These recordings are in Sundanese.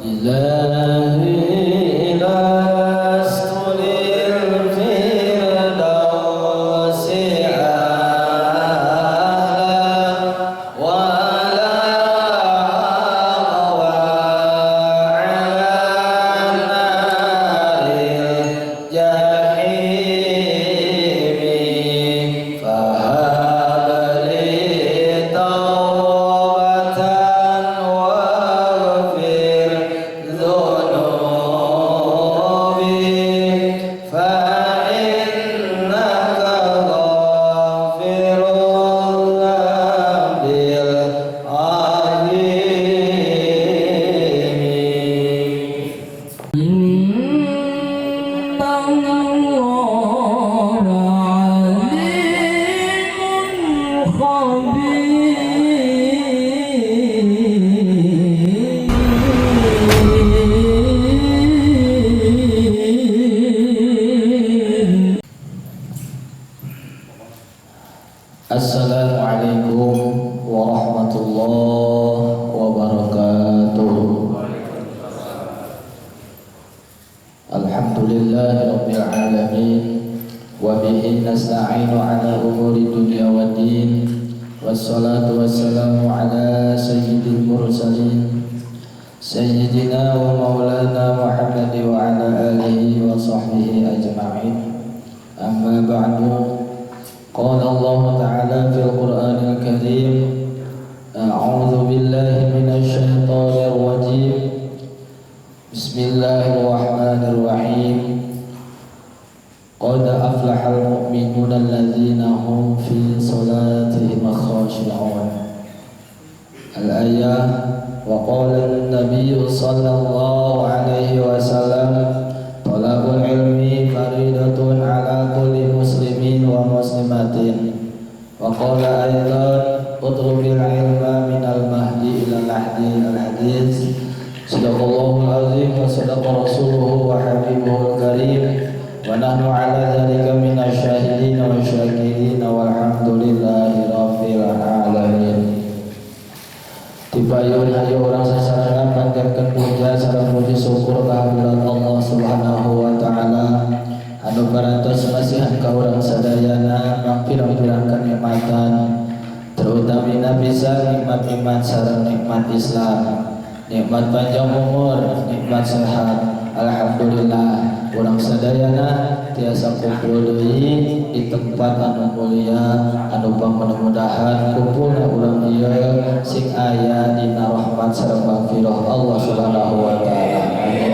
إلهي لست للفردوس أهلا ولا أقوى على نار الجحيم فهب لي توبة واغفر ذنوبي فإنك غافر الذنب العظيم. إن الله عليم خبير. Assalamualaikum warahmatullahi wabarakatuh. Alhamdulillahi rabbil alamin wa bihi nasta'inu ala umuri dunya waddin, wassalatu wassalamu ala sayyidil mursalin sayyidina wa maulana Muhammad wa ala alihi wa sahbihi ajma'in. Amma ba'du. قال الله تعالى في القرآن الكريم: أعوذ بالله من الشيطان الرجيم، بسم الله الرحمن الرحيم، قد أفلح المؤمنون الذين هم في صلاتهم خاشعون. الآية. وقال النبي صلى الله عليه وسلم: طلب العلم فريضة على كل مسلم ومسلمة. وقال أيضا: اطلب العلم من المهد إلى اللحد. الحديث. صدق الله العظيم وصدق رسوله وحبيبه الكريم، ونحن على ذلك من الشاهدين والشاكرين، والحمد لله رب العالمين. Tipayun hayu urang sasarengan panjatkeun puja sareng puji syukur kehadirat Allah Subhanahu wa taala anu parantos masihan ka urang sadayana mangpirang-pirang kenikmatan, terutamina bisa nikmat iman sareng nikmat Islam, nikmat panjang umur, nikmat sehat. Alhamdulillah urang sadayana tiasa kumpul deui di tempat anu mulia anu mudah-mudahan kumpulna urang ieu sing aya dina rahmat sareng magfirah Allah Subhanahu wa taala. Amin.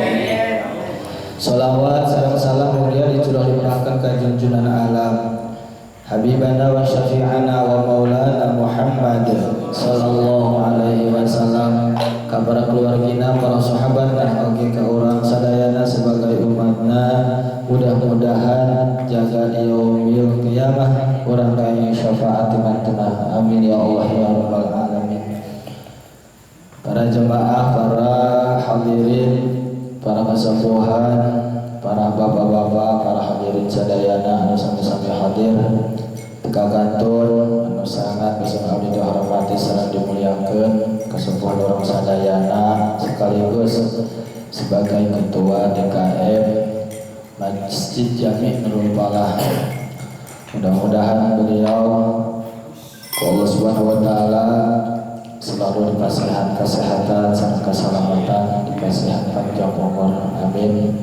Salawat sareng salam mulia dicurah limpahkeun ka junjunan alam, Habibana wa syafi'ana wa maulana Muhammad sallallahu alaihi wasallam, ka para keluargina, para sahabatna, oge ka urang sadayana sebagai umatna. Mudah-mudahan jaga yaumil qiyamah urang kaya syafaat mantuna. Amin ya Allah ya rabbal alamin. Para jemaah, para hadirin, para kasepuhan, para bapak-bapak, para hadirin sadayana anu sami-sami hadir teka kantun anu sangat bisa abdi dihormati sareng dimuliakeun, kasepuhan urang sadayana sekaligus sebagai ketua DKM Masjid Jami Nurul Falah. Mudah-mudahan beliau Allah Subhanahu wa taala selalu dipasihan kesehatan sareng keselamatan, dipasihan panjang umur. Amin.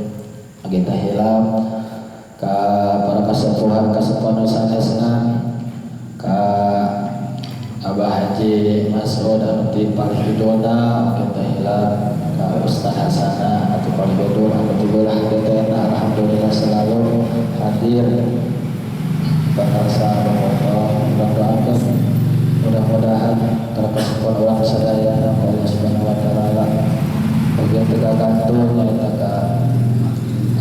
Kita hilap ka para kasepuhan kasepuhan sanesna, ka Abah Haji Mas'ud anu ti paling kidulna, kita hilap ka Ustaz Hasana atau paling kidul anu ti belah tetehna, alhamdulillah selalu hadir bangsa bobotoh. Doakan mudah-mudahan terkesepuhan urang sadayana Allah Subhanahu wa taala bagian teka kantun nyaeta ka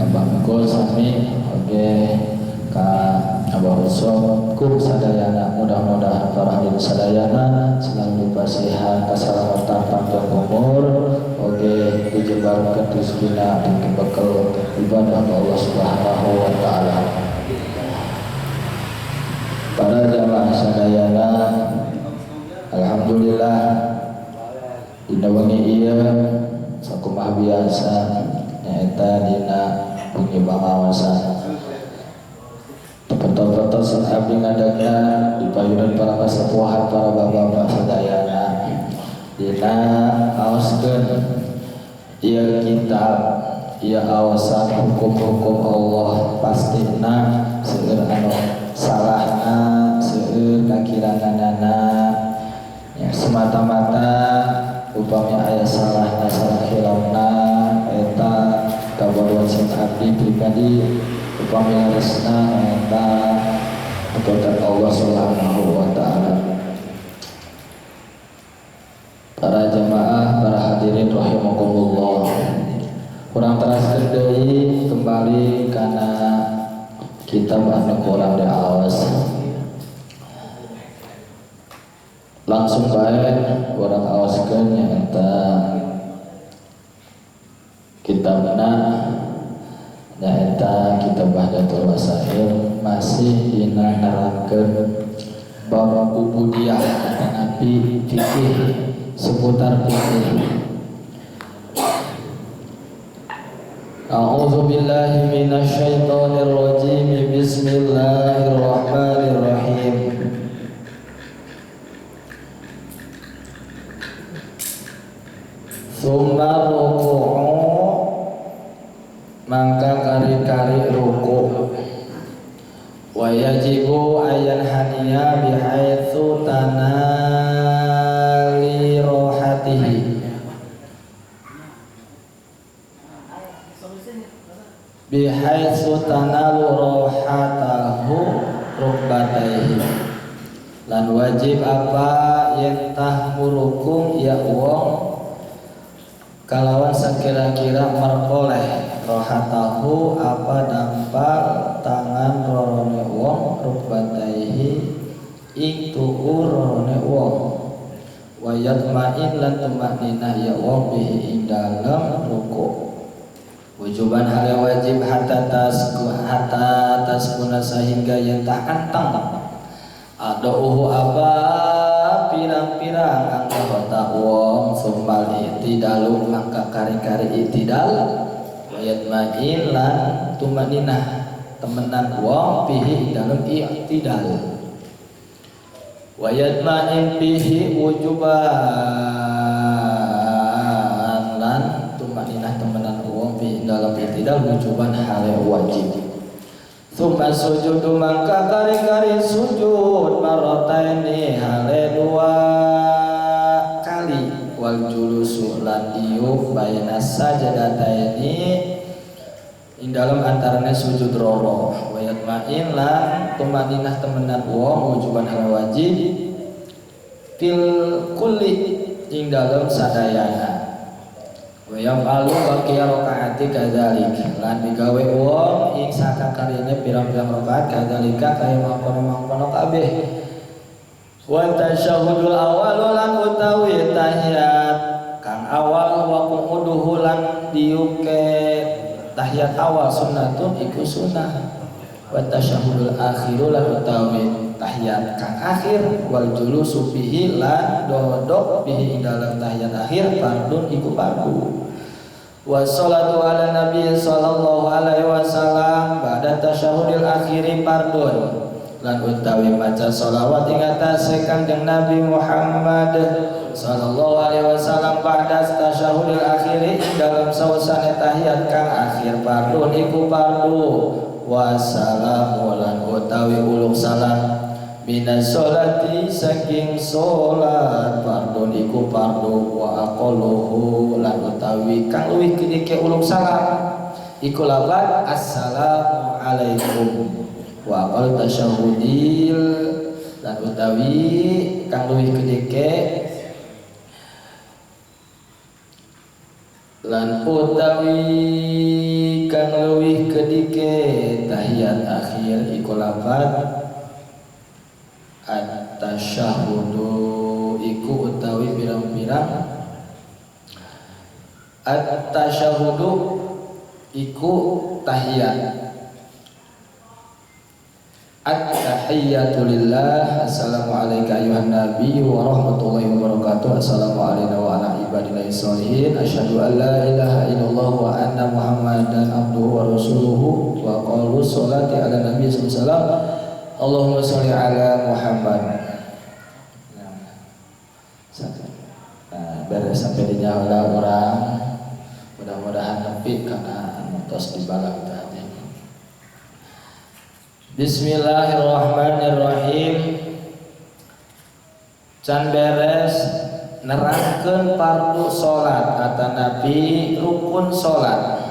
Abah Mukul sami oge ka Abah Usop kum sadayana. Mudah-mudahan para hadirin sadayana selalu dipasihan keselamatan, panjang umur, oge dijembarkeun rezekina, dibekal ibadah ke Allah Subhanahu wa taala. Para jamaah sadayana, alhamdulillah di Dina wengi ieu sakumaha biasa nyaeta dina bengi pangaosan. Tepeto-peto sing abdi ngadegna di payunan para kasepuhan para bapak-bapak sadayana dina aoskeun ieu kitab ieu aosan hukum-hukum Allah pastina seueur anu salahna seueur kakiranganana ya, semata-mata upami aya salahna salah khilafna eta kabodohan sing abdi pribadi upami leresna eta kepada Allah Subhanahu wa taala. Para jamaah, para hadirin rahimakumullah. Kurang teraskeun deui kembali kana kitab anu kurang diaos. Langsung bae urang aoskeun nyaeta kitabna nyaeta kitab Bahjatul Wasail masih dina nerangkeun bab ubudiyah atanapi fikih seputar fikih. A'udzu billahi minasyaitonir rajim. Bismillahirrahmanirrahim. Summa ruku'u mangka kari-kari ruku. Wa yajibu ayan haniya bihaitsu tanali rohatihi. Bihaitsu tanalu rohatahu rukbataihi. Lan wajib apa yen tah murukung ya wong kalawan sekira-kira merkoleh rohatahu apa dampal tangan rorone wong rukbataihi ing tuur rorone wong wa yatma'in lan tumakninah ya wong bihi ing dalem ruku. Wujuban hal yang wajib hatta taskuna sehingga yen tah anteng adauhu apa pirang-pirang anggota wong summal i'tidalu mangka kari-kari i'tidal wa yatma'in lan tumaninah temenan wong bihi dalem i'tidal wa yatma'in bihi wujuban lan tumaninah temenan wong bihi dalem i'tidal wujuban hale wajib. Tsumma sujudu mangka kari-kari sujud marrataini hale dua kali wal julusu lan diuk baina sajadataini ing dalem antarane sujud roro wa yatma'in lan tumaninah temenan wong wujuban hal wajib fil kulli ing dalem sadayana. Wa yaf'alu baqiya rakaati kadzalik lan digawe wong ing sakakarine pirang-pirang rakaat kadzalika kaya mangkono-mangkono kabeh. Wa tasyahhudul awal lan utawi tahiyat kang awal wa qu'uduhu lan diuke tahiyat awal sunnatun iku sunnah. Wa tasyahhudul akhiru lan utawi tahiyat kang akhir wal julusu bihi lan dodok bihi ing dalem tahiyat akhir fardun iku fardu. Wa sholatu ala nabi sallallahu alaihi wasallam ba'da tasyahhudil akhiri fardun lan utawi maca sholawat ing atase Kanjeng Nabi Muhammad sallallahu alaihi wasallam ba'da tasyahhudil akhiri ing dalem sausane tahiyat kang akhir fardun iku fardu. Wassalamu lan utawi uluk salam minas sholati saking sholat fardun iku fardu wa aqalluhu lan utawi kang luwih kedike uluk salam iku laban assalamu alaikum wa aqal tasyahudil lan utawi kang luwih kedike lan utawi kang luwih kedike tahiyat akhir iku lafat at-tasyahhudu iku utawi pirang-pirang at-tasyahhudu iku tahiyat. At-tahiyyatu At-tahiyyatu lillah. Assalamualaikum ayuhan nabi wa rahmatullahi wa barakatuh. Assalamualaikum wa ala ibadillahi sholihin. Asyhadu an la ilaha illallah wa anna muhammadan abduhu wa rasuluhu wa qalu sholati ala nabi sallallahu alaihi wasallam. Allahumma sholli ala Muhammad. Nah, beres sampai di nyawa orang. Mudah-mudahan nepi karena anu tos dibalang tadi. Bismillahirrahmanirrahim. Can beres nerangkeun fardu salat atanapi rukun salat.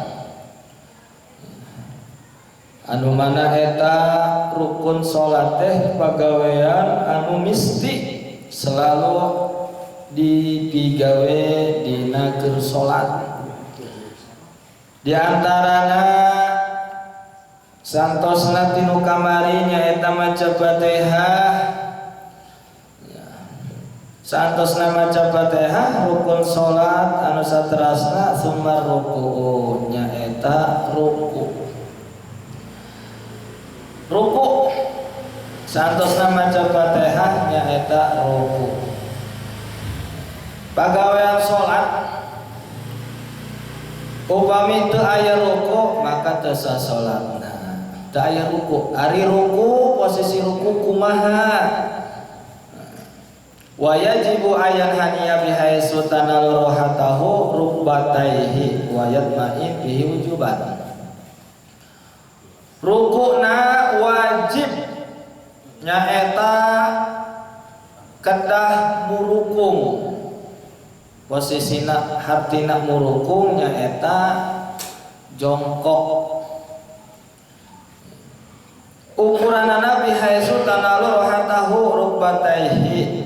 Anu mana eta rukun salat teh pagawean anu misti selalu dipigawe dina keur salat. Di antarana santosna tinu kamari nyaeta maca Fatihah. Santosna maca Fatihah rukun salat anu saterasna summa ruku nyaeta ruku. Ruku santosna maca Fatihah nyaeta ruku. Pagawean salat upami teu aya ruku maka teu sah salatna. Teu aya ruku, ari ruku posisi ruku kumaha? Wa yajibu ayan haniya bihaitsu tanalu rohatahu rukbataihi wa yatma'in bihi wujuban. Rukuna wajib nyaeta kedah murukung. Posisina hartina murukung nyaeta jongkok. Ukuranana bihaitsu tanalu rohatahu rukbataihi.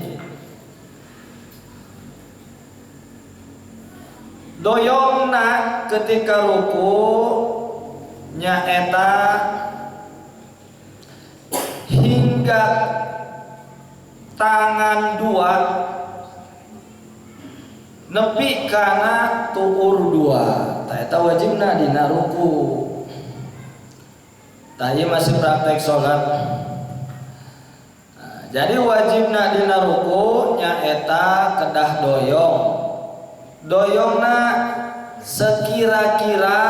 Doyongna ketika ruku nyaeta hingga tangan dua nepi kana tuur dua. Ta eta wajibna dina ruku. Tah ieu masih praktek salat. Nah, jadi wajibna dina ruku nyaeta kedah doyong. Doyongna sekira-kira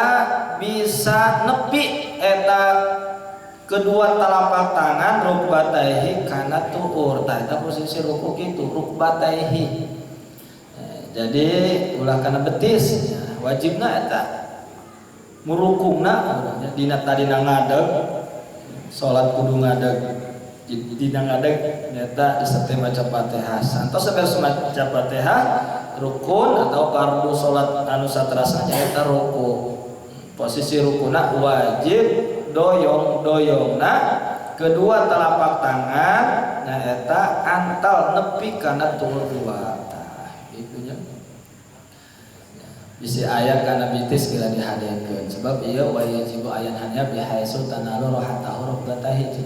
bisa nepi eta kedua telapak tangan rukbataihi kana tuur. Tah eta posisi ruku kitu rukbataihi. Jadi ulah kana betis wajibna eta murukungna dina tadina ngadeg salat kudu ngadeg dina ngadeg nyata disertai maca Fatihah. Santos saberes maca Fatihah rukun atau fardu salat anu saterasna nyaeta ruku. Posisi rukuna wajib doyong-doyongna kedua telapak tangan nyaeta antal nepi kana tuur dua. Tah kitu nya. Bisi aya kana bitis kira dihadekeun sebab ieu wajibu ayan hanya bihaitsu tanalu rohatahu rukbatahi.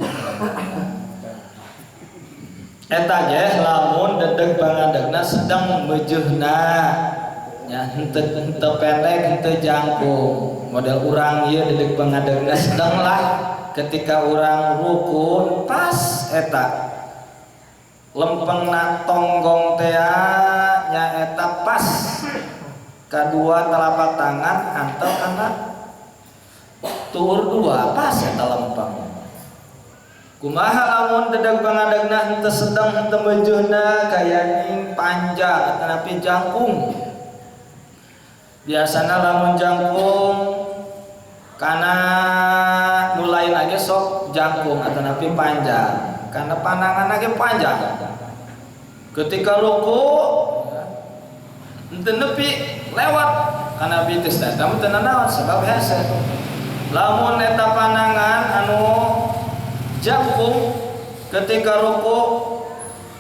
Eta ge lamun dedeg pangadegna sedang meujeunna nya henteu pendek henteu jangkung. Model urang ieu dedeg pangadegna sedang lah ketika urang rukun pas eta lempengna tonggong tea nyaeta pas kedua telapak tangan antel kana tuur dua pas eta lempeng. Kumaha lamun dedeg pangadegna henteu sedang henteu meujeunna kaya panjang atanapi jangkung. Biasana lamun jangkung kana nu lain age sok jangkung atanapi panjang karena pandangan age panjang. Ketika ruku henteu nepi lewat kana bitis teh teu nanaon sebab hese. Lamun eta pandangan anu jangkung ketika ruku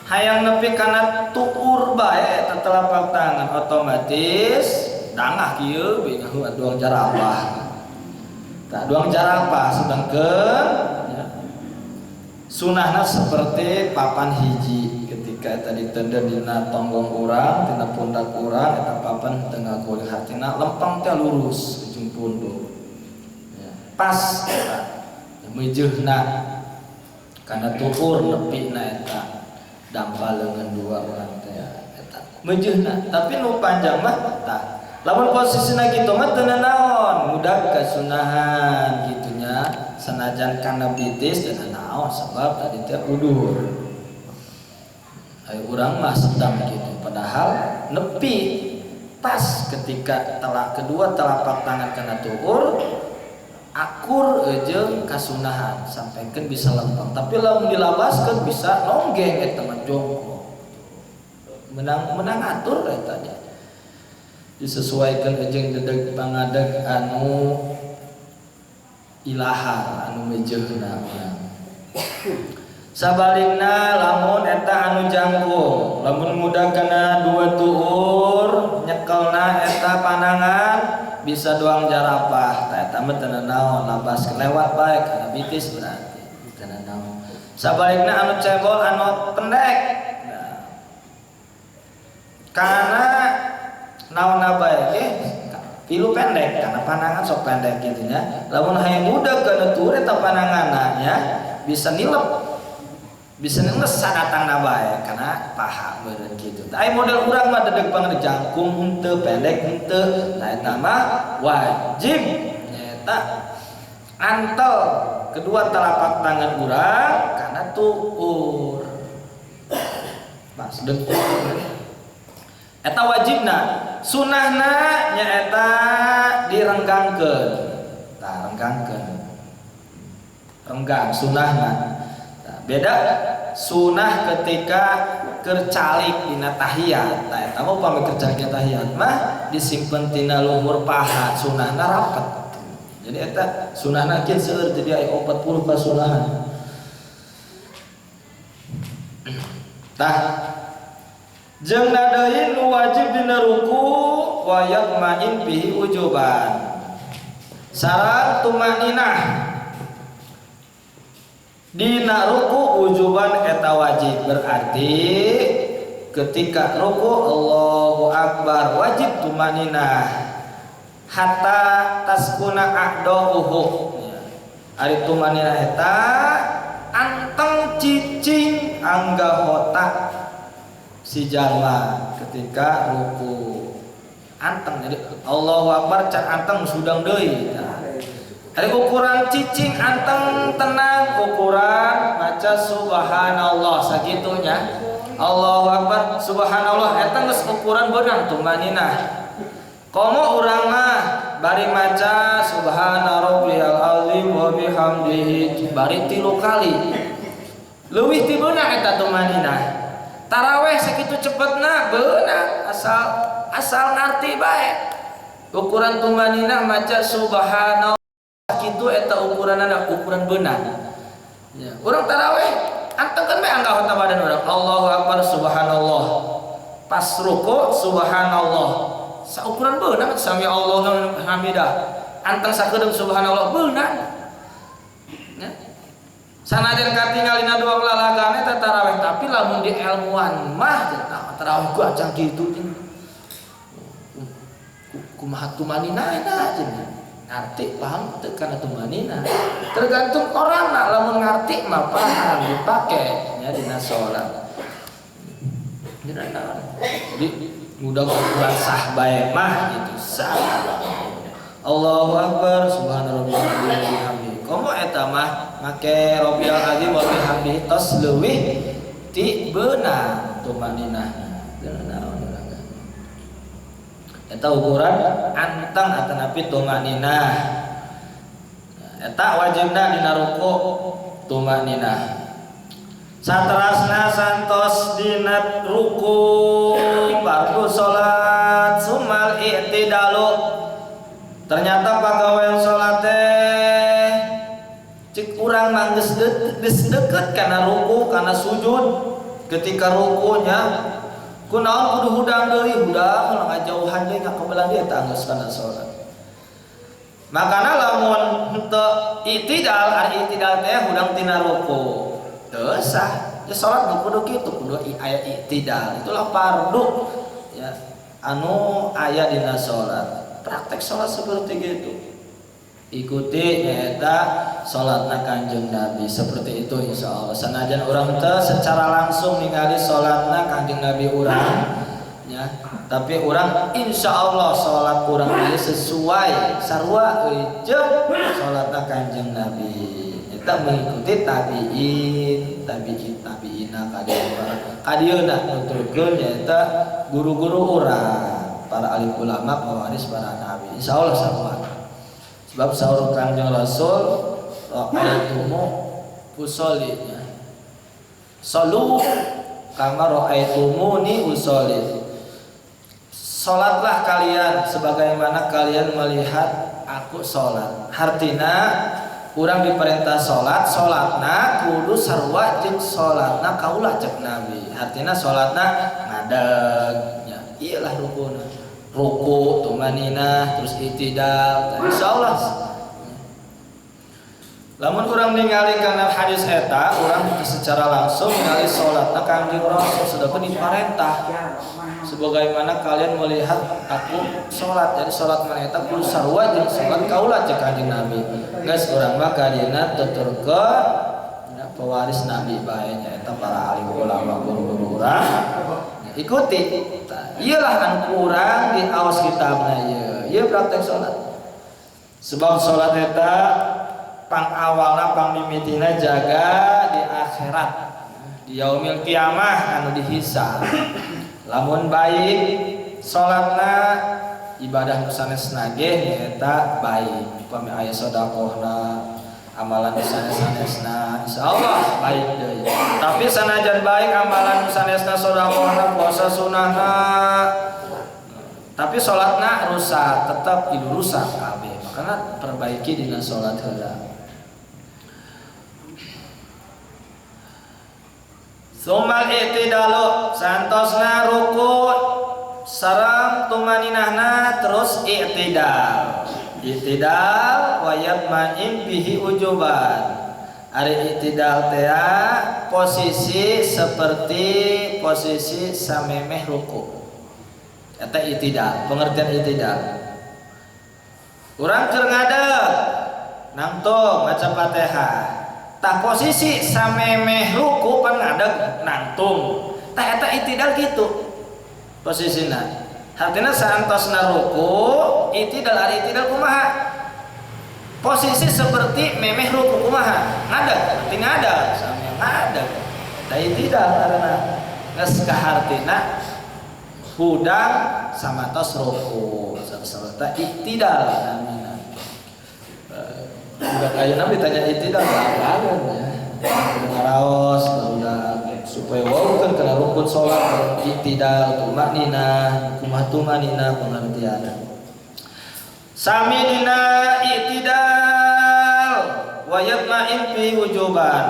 hayang nepi kana tuur bae eta telapak tangan otomatis dangah kieu bingung duang jarapah. Tah duang jarapah sedangkeun ya, sunahna seperti papan hiji ketika eta ditenden dina tonggong urang dina pundak urang eta papan teu ngaguling hartina lempeng teh lurus ujung punduk. Ya, pas eta meujeunna. Kana tuur nepi na eta dampal leungeun dua urang teh eta meujeuhna. Tapi nu panjang mah tah lamun posisina kitu mah teu nanaon, mudah kasunahan gitunya, sanajan kana bitis teu nanaon sebab tadi teh udur. Ayo urang mah sedang gitu, padahal nepi pas ketika telak kedua telapak tangan kana tuur akur jeung kasunahan sampaikan bisa lempeng, tapi lamun dilabaskeun bisa nonggeng eta mah jongkok. Menang menang atur eta nya. Disesuaikan jeung dedeg pangadeg anu ilahar anu mejeuhna urang. Sabalikna lamun eta anu jangkung, lamun mudah kana dua tuur nyekelna eta panangan bisa doang jarapah, tah eta mah teu nanaon, labas kelewat bae kana bitis berarti teu nanaon. Sabalikna anu cebol anu pendek, nah, kana naonna bae ge tilu pendek karena panangan sok pendek gitu nya. Lamun hayang mudah kana tuur eta pananganna nya bisa nilep, bisa nilep sadatangna bae karena paha meureun kitu. Tah aya model urang mah dedeg banget jangkung henteu pendek henteu, nah eta mah wajib nyaeta antel kedua telapak tangan urang kana tuur pas dengkul eta wajibna. Sunahna nyaeta direnggangkeun, tah renggangkeun, renggang sunahna. Nah, beda sunah ketika keur calik dina tahiyat. Tah eta mah upami keur calik dina tahiyat mah disimpen tina luhur paha, sunahna rapet. Jadi eta sunahna kieu seueur, jadi aya 40 kasunahan. Tah jeung nadain nu wajib dina ruku wa yatma'in bihi ujuban. Sareng tumaninah dina ruku ujuban eta wajib, berarti ketika ruku Allahu Akbar wajib tumaninah hatta taskuna a'dauhu. Ari tumaninah eta anteng cicing anggahota si jalma ketika ruku anteng. Jadi Allahu Akbar can anteng sudang deui. Ari ukuran cicing anteng tenang ukuran maca subhanallah sagitunya. Allahu Akbar subhanallah eta geus ukuran beunang tumaninah. Komo urang mah bari maca subhana rabbiyal azim wa bihamdihi bari 3 kali. Leuwih ti beunang eta tumaninah. Taraweh sakitu cepetna beunang asal ngarti bae. Ukuran tumaninah maca subhanallah kitu eta ukuranana ukuran beunang. Ya, urang taraweh antengkeun bae anggahota badan urang. Allahu Akbar subhanallah. Pas ruku subhanallah. Saukuran beunang sami Allahu hamidah. Anteng sakedeung subhanallah beunang. Ya. Sanajan katingalina dua lalagane eta taraweh, tapi lamun di ilmuan mah taraweh ku acan kitu jeung kumaha tumanina eta cenah. Ngarti paham teu kana tumanina. Tergantung orang lah, lamun ngarti mah paham dipake nya dina salat. Dina naon. Jadi mudah ukuran sah bae mah gitu sah. Allahu Akbar subhana rabbiyal azim wa bihamdihi. Komo eta mah make rabbiyal azim wa bihamdihi tos leuwih ti beunang tumaninah. Dina naon urang. Eta ukuran anteng atanapi tumaninah. Eta wajibna dina ruku tumaninah. Saterasna santos dina ruku fardu salat sumal i'tidalu. Ternyata pagawean salat teh cik urang mah geus deket kana ruku kana sujud. Ketika rukunya kunaon kudu hudang deui, hudang ulah ngajauhan deui ngakebelah deui eta geus kana salat. Makana lamun henteu i'tidal, ari i'tidal teh hudang tina ruku. Teu sah. Ya salat nu kudu kitu, kudu aya i'tidal. Itulah fardu ya anu aya dina salat. Praktek salat seperti gitu. Ikuti nyaeta salatna Kanjeng Nabi seperti itu insyaallah. Sanajan urang teu secara langsung ningali salatna Kanjeng Nabi urang ya, tapi urang insyaallah salat urang ieu sesuai sarua jeung salatna Kanjeng Nabi. Eta mengikuti tabiin, tabiin tabiina kadieuna nuturkeun nyaeta guru-guru urang, para alim ulama, pewaris para nabi. Insyaallah sarua. Sebab saur Kanjeng Rasul ra'aitumu usolli. Salu kama ra'aitumuni usolli. Salatlah kalian sebagaimana kalian melihat aku salat. Hartina urang diperintah salat, salatna kudu sarua jeung salatna kaula cek Nabi. Hartina salatna ngadeg nya. Iyalah rukuna. Ruku, tumaninah, terus itidal, insyaallah. Lamun urang ningali kana hadis eta, urang secara langsung ningali salatna Kanjeng Rasul sedangkan diperintah sebagaimana kalian melihat aku salat. Jadi salat mana eta kudu sarua jeung salat kaula cek Kanjeng Nabi. Geus urang mah kadieuna tuturkeun pewaris Nabi bae nya eta para alim ulama guru-guru urang. Ikuti. Iyalah anu kurang di aos kitabna ieu. Ieu praktek salat. Sebab salat eta pang awalna pang mimitina jaga di akhirat, di yaumil kiamah anu dihisab. Lamun baik salatna ibadah nu sanesna ge nyaeta baik. Upami aya sedekahna, amalan nu sanes-sanesna insyaallah baik deui. Tapi sanajan baik amalan nu sanesna sedekahna, puasa sunahna, tapi salatna rusak, tetap ilu rusak kabeh. Makana perbaiki dina salat heula. Sumal i'tidalu santosna ruku sareng tumaninahna terus i'tidal. I'tidal wa yatma'in bihi ujuban. Ari i'tidal teh posisi seperti posisi samemeh ruku. Eta i'tidal, pengertian i'tidal. Urang keur ngadeg nangtung maca Fatihah. Tah posisi samemeh ruku pan ngadeg nangtung. Tah eta i'tidal kitu posisina. Artinya saantosna ruku i'tidal, ari i'tidal kumaha? Posisi seperti memeh ruku kumaha? Ngadeg, berarti ngadeg, sami ngadeg. Tah i'tidal karena geus kahartina hudang samatos ruku. Sarta i'tidal namina. Budak ayeuna ditanya i'tidal apaan ya? Ngaraos udah supaya wau kan kana rukun salat i'tidal tumaknina kumaha tumanina pengertian. Sami dina i'tidal wa yatma'in fi wujuban.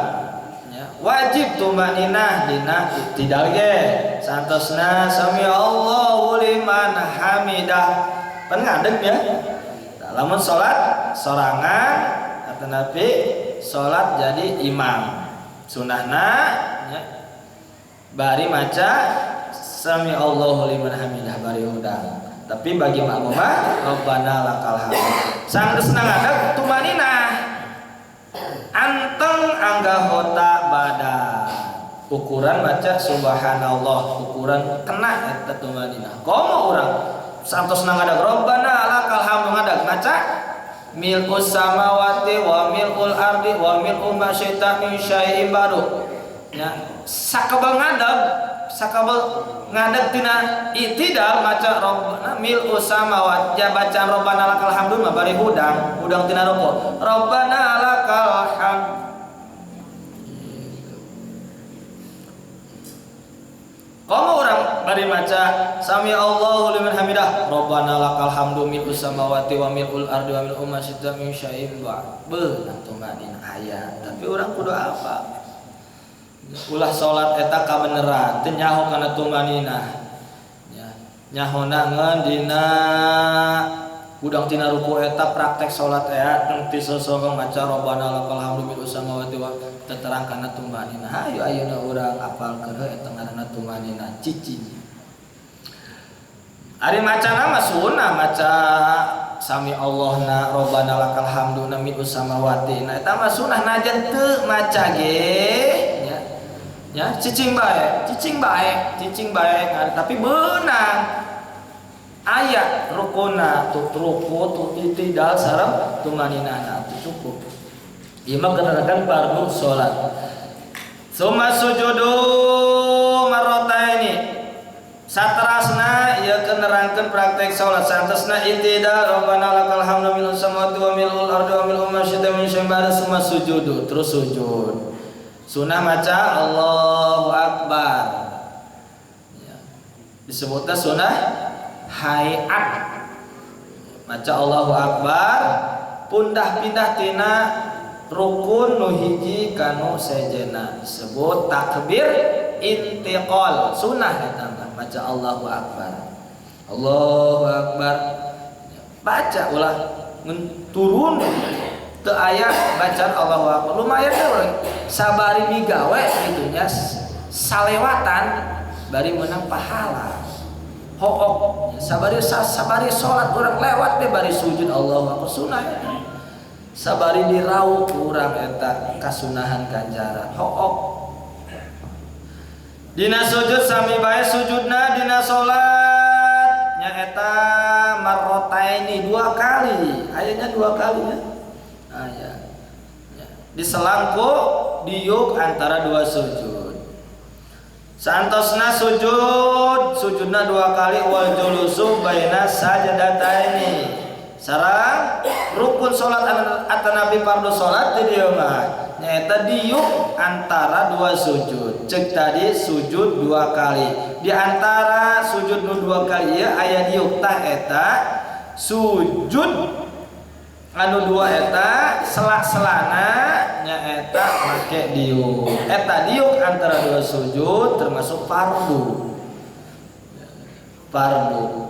Ya, wajib tumaknina dina i'tidal ge. Santosna sami Allahu liman hamidah. Pan ngadeg ya. Lamun salat sorangan atau nabi salat jadi imam sunahna ya, bari maca sami Allahu liman hamidah bari hudang. Tapi bagi makmumah Rabbana lakal hamd. Sanggeusna ngadeg tumanina anteng anggahota badan. Ukuran maca subhanallah, ukuran kena eta tumanina. Komo urang santosna ngadeg Rabbana lakal hamd ngadeg maca mil'us samawati wa mil'ul ardi wa mil'u ma syi'ta min syai'in baru. Ya, sakabel ngadeg tina i'tidal maca Rabbana mil'us samawati ya bacaan Rabbana lakal hamdu mah bari hudang, hudang tina rukuk. Rabbana lakal hamd. Komo urang bari maca sami Allahu liman hamidah Rabbana lakal hamdu mil'us samawati wa mil'ul ardi wa mil'u ma syi'ta min syai'in ba'd. Beunang tumanina aya, tapi urang kudu apa? Ulah salat eta kabeneran teu nyaho kana tumanina. Ya, nyahona ngeun dina hudang tina ruku eta praktek salat eta teu sosongong maca Rabbana lakal hamdu mil'us samawati wa terang kana tumanina. Hayu ayeuna urang apalkeun heuh eta ngaranna tumanina cicing. Ari macana mah sunah maca sami Allahna robbana lakal hamdu na mi'us samawati. Nah eta mah sunah najan teu maca ge nya. Ya, cicing bae, cicing bae, cicing bae tapi beunang. Aya rukuna tuh ruku tuh itidal sareng tumaninah tuh cukup. Ieu mah keterangan fardu salat. Summa sujudu marrataini. Saterasna ieu keur nerangkeun praktek salat. Santosna itidal robbana lakal hamdu mil'us samawati wa mil'ul ardi wa mil'u ma syi'ta min syai'in ba'da summa sujudu. Terus sujud. Sunah maca Allahu Akbar. Ya. Disebutna sunah hayat. Maca Allahu Akbar pundah pindah tina rukun nu hiji kanu sejena disebut takbir intiqal sunah eta mah maca Allahu Akbar. Allahu Akbar. Baca ulah turun teu aya bacaan Allahu Akbar. Lumayan teh urang sabari migawe kitu nya salewatan bari meunang pahala. Hook sabari sabari salat urang lewat teh bari sujud Allahu Akbar sunah eta. Sabari diraup urang eta kasunahan ganjaran. Hook. Dina sujud sami bae sujudna dina salat nyaeta marrotaini dua kali. Ayatnya dua kali ya. Aya. Ya. Diselangku diuk antara dua sujud. Santosna sujud, sujudna dua kali wal julusu baina sajdataini. Sareng rukun salat atanapi fardu salat di dieu mah nyaeta diuk antara dua sujud. Cek tadi sujud dua kali. Di antara sujud nu dua kali ieu aya diuk tah eta sujud anu dua eta sela-selana nyaeta make diuk. Eta diuk antara dua sujud termasuk fardu. Fardu.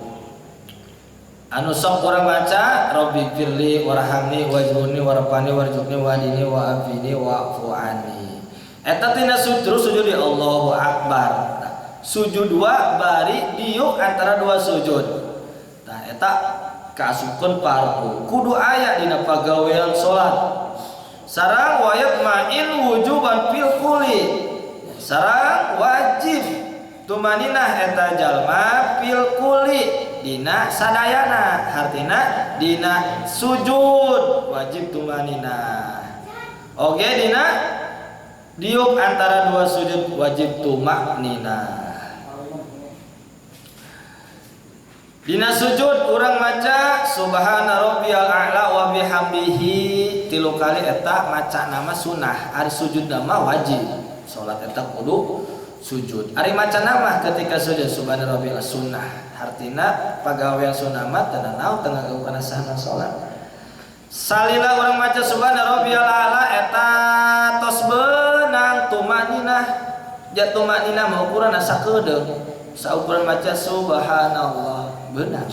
Anu sok urang baca Rabbi firli warhamni wajburni warfani warzuqni wahdini wa'afini wa'fu anni. Eta tina sujud sujud di Allahu Akbar. Nah, sujud dua bari diuk antara dua sujud. Nah eta kaasupkeun fardu. Kudu aya dina pagawean salat. Sareng wayat ma'in wujuban fil kulli. Sareng wajib tumaninah eta jalma fil kulli dina sadayana, hartina dina sujud wajib tumaninah. Oge dina diuk antara dua sujud wajib tumakninah. Dina sujud urang maca subhana rabbiyal a'la wa bihamdihi tilu kali eta maca nama sunah. Ari sujud nama wajib. Salat eta kudu sujud. Ari maca nama ketika sujud subhana rabbiyal sunnah. Hartina pagawean sunnah mah teu nanaon teu ngaganggu kana sahna salat. Salila urang maca subhana rabbiyal a'la eta tos beunang tumaninah. Ja tumaninah mah ukuranna sakedeung. Saukuran maca subhanallah benar.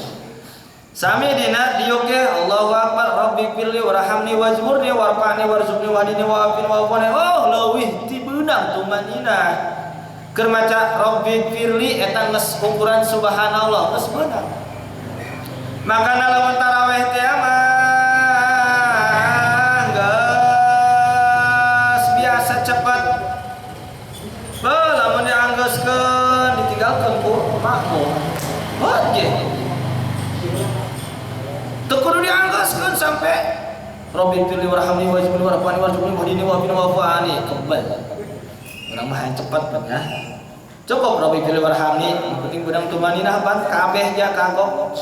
Sami dina diuk ge Allahu Akbar Rabbi firli warhamni wajburni warfa'ni warzuqni wahdini wa'afini wa'afuni. Oh leuwih ti beunang tumaninah. Keur maca Rabbi firli eta geus ukuran subhanallah geus beunang. Makana lamun tarawih teh mah geus biasa cepat. Beuh lamun dianggeuskeun ditinggalkeun ku makmum. Heuh ge. Teu kudu dianggeuskeun sampai Rabbi firli warhamni wajburni warfa'ni warzuqni wahdini wa'afini wa'fu anni. Kebal. Urang mah hayang cepet pan ya. Cukup Rabbi firli warhamni, yang penting beunang tumaninah pan kabeh ja kagok.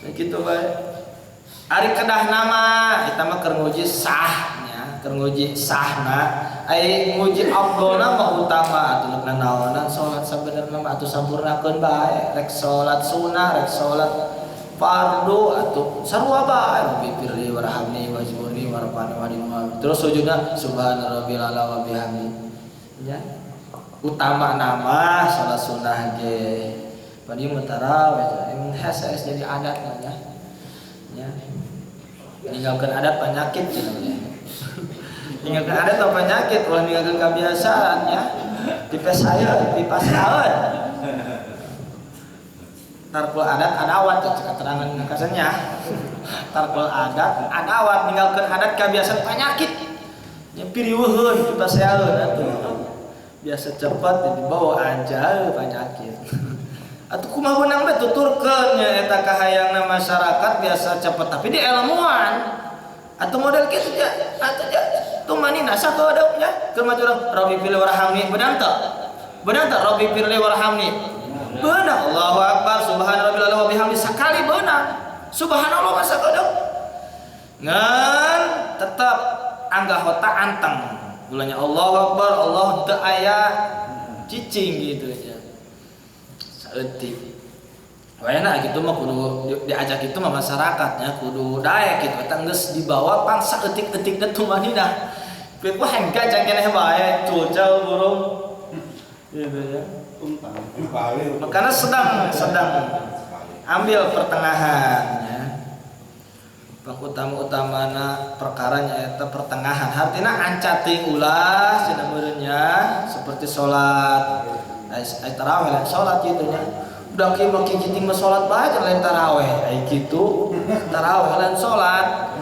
Ya kitu bae. Ari kedah nama eta mah keur nguji sah nya, keur nguji sahna. Ai nguji afdolna mah utama atuh rek nanaonan salat sabenerna mah atuh sampurnakeun bae, rek salat sunah, rek salat fardu atuh sarua bae Rabbi firli warhamni wajburni warfa'ni wahdini. Terus sujudna subhana rabbil a'la wa bihamdi. Ya. Utama nama salat sunah ge. Bari mun tarawih emang hese jadi adat nya. Ya. Ninggalkeun adat penyakit cenah nya. Ninggalkeun adat atau penyakit ulah ninggalkeun kebiasaan ya. Tipes saya, tipas kaeun. Tarkul adat adawat ya keterangan kasanya. Tarkul adat adawat ninggalkeun adat kebiasaan penyakit. Nya piriweuheun kita sealeun atuh. Biasa cepat dibawa aja penyakit. Atuh kumaha beunang bae tuturkeun nya eta kahayangna masyarakat biasa cepat tapi di ilmuan. Atuh model kitu nya atuh nya tumanina sakedeuk nya keur mah urang Rabbi firli warhamni beunang teu? Beunang teu Rabbi firli warhamni? Beunang. Allahu akbar subhana rabbil ala wa bihamdi sakali beunang. Subhanallah masa sakedeuk. Ngan tetep anggahota anteng. Gulanya Allahu akbar Allah teu aya cicing gitu nya. Saeutik. Wayana gitu mah kudu diajak itu mah masyarakatnya kudu daek gitu eta geus dibawa pang saeutik-eutikna tumanina. Pieu ku hengka jang keneh bae cucal burung. Gitu ya. Makanya sedang ambil pertengahan ya. Utama-utamana perkaranya eta pertengahan. Artinya anca teuing ulah cenah meureunnya seperti salat ai tarawih lain salat kitu nya. Udah kieu mah kieu mah salat bae lain tarawih. Ai kitu tarawih lain salat.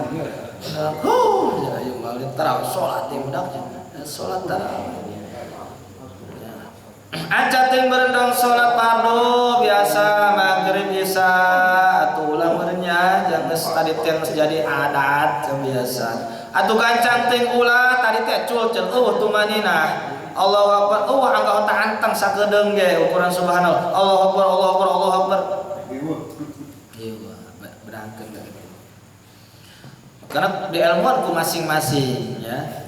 Huh, ya ayo mah lain tarawih salat teh budak salat tarawih. Anca teuing berendang salat fardu biasa maghrib isya atuh ulah meureunnya jangan tadi teh geus jadi adat biasa. Atuh gancang teuing ulah tadi teh cul-cul eueuh tumanina. Allahu akbar eueuh anggota anteng sakedeung ge ukuran subhanallah. Allahu akbar Allahu akbar Allahu akbar. Ieu berangkeun ka kitu. Karena di ilmuan ku masing-masing ya.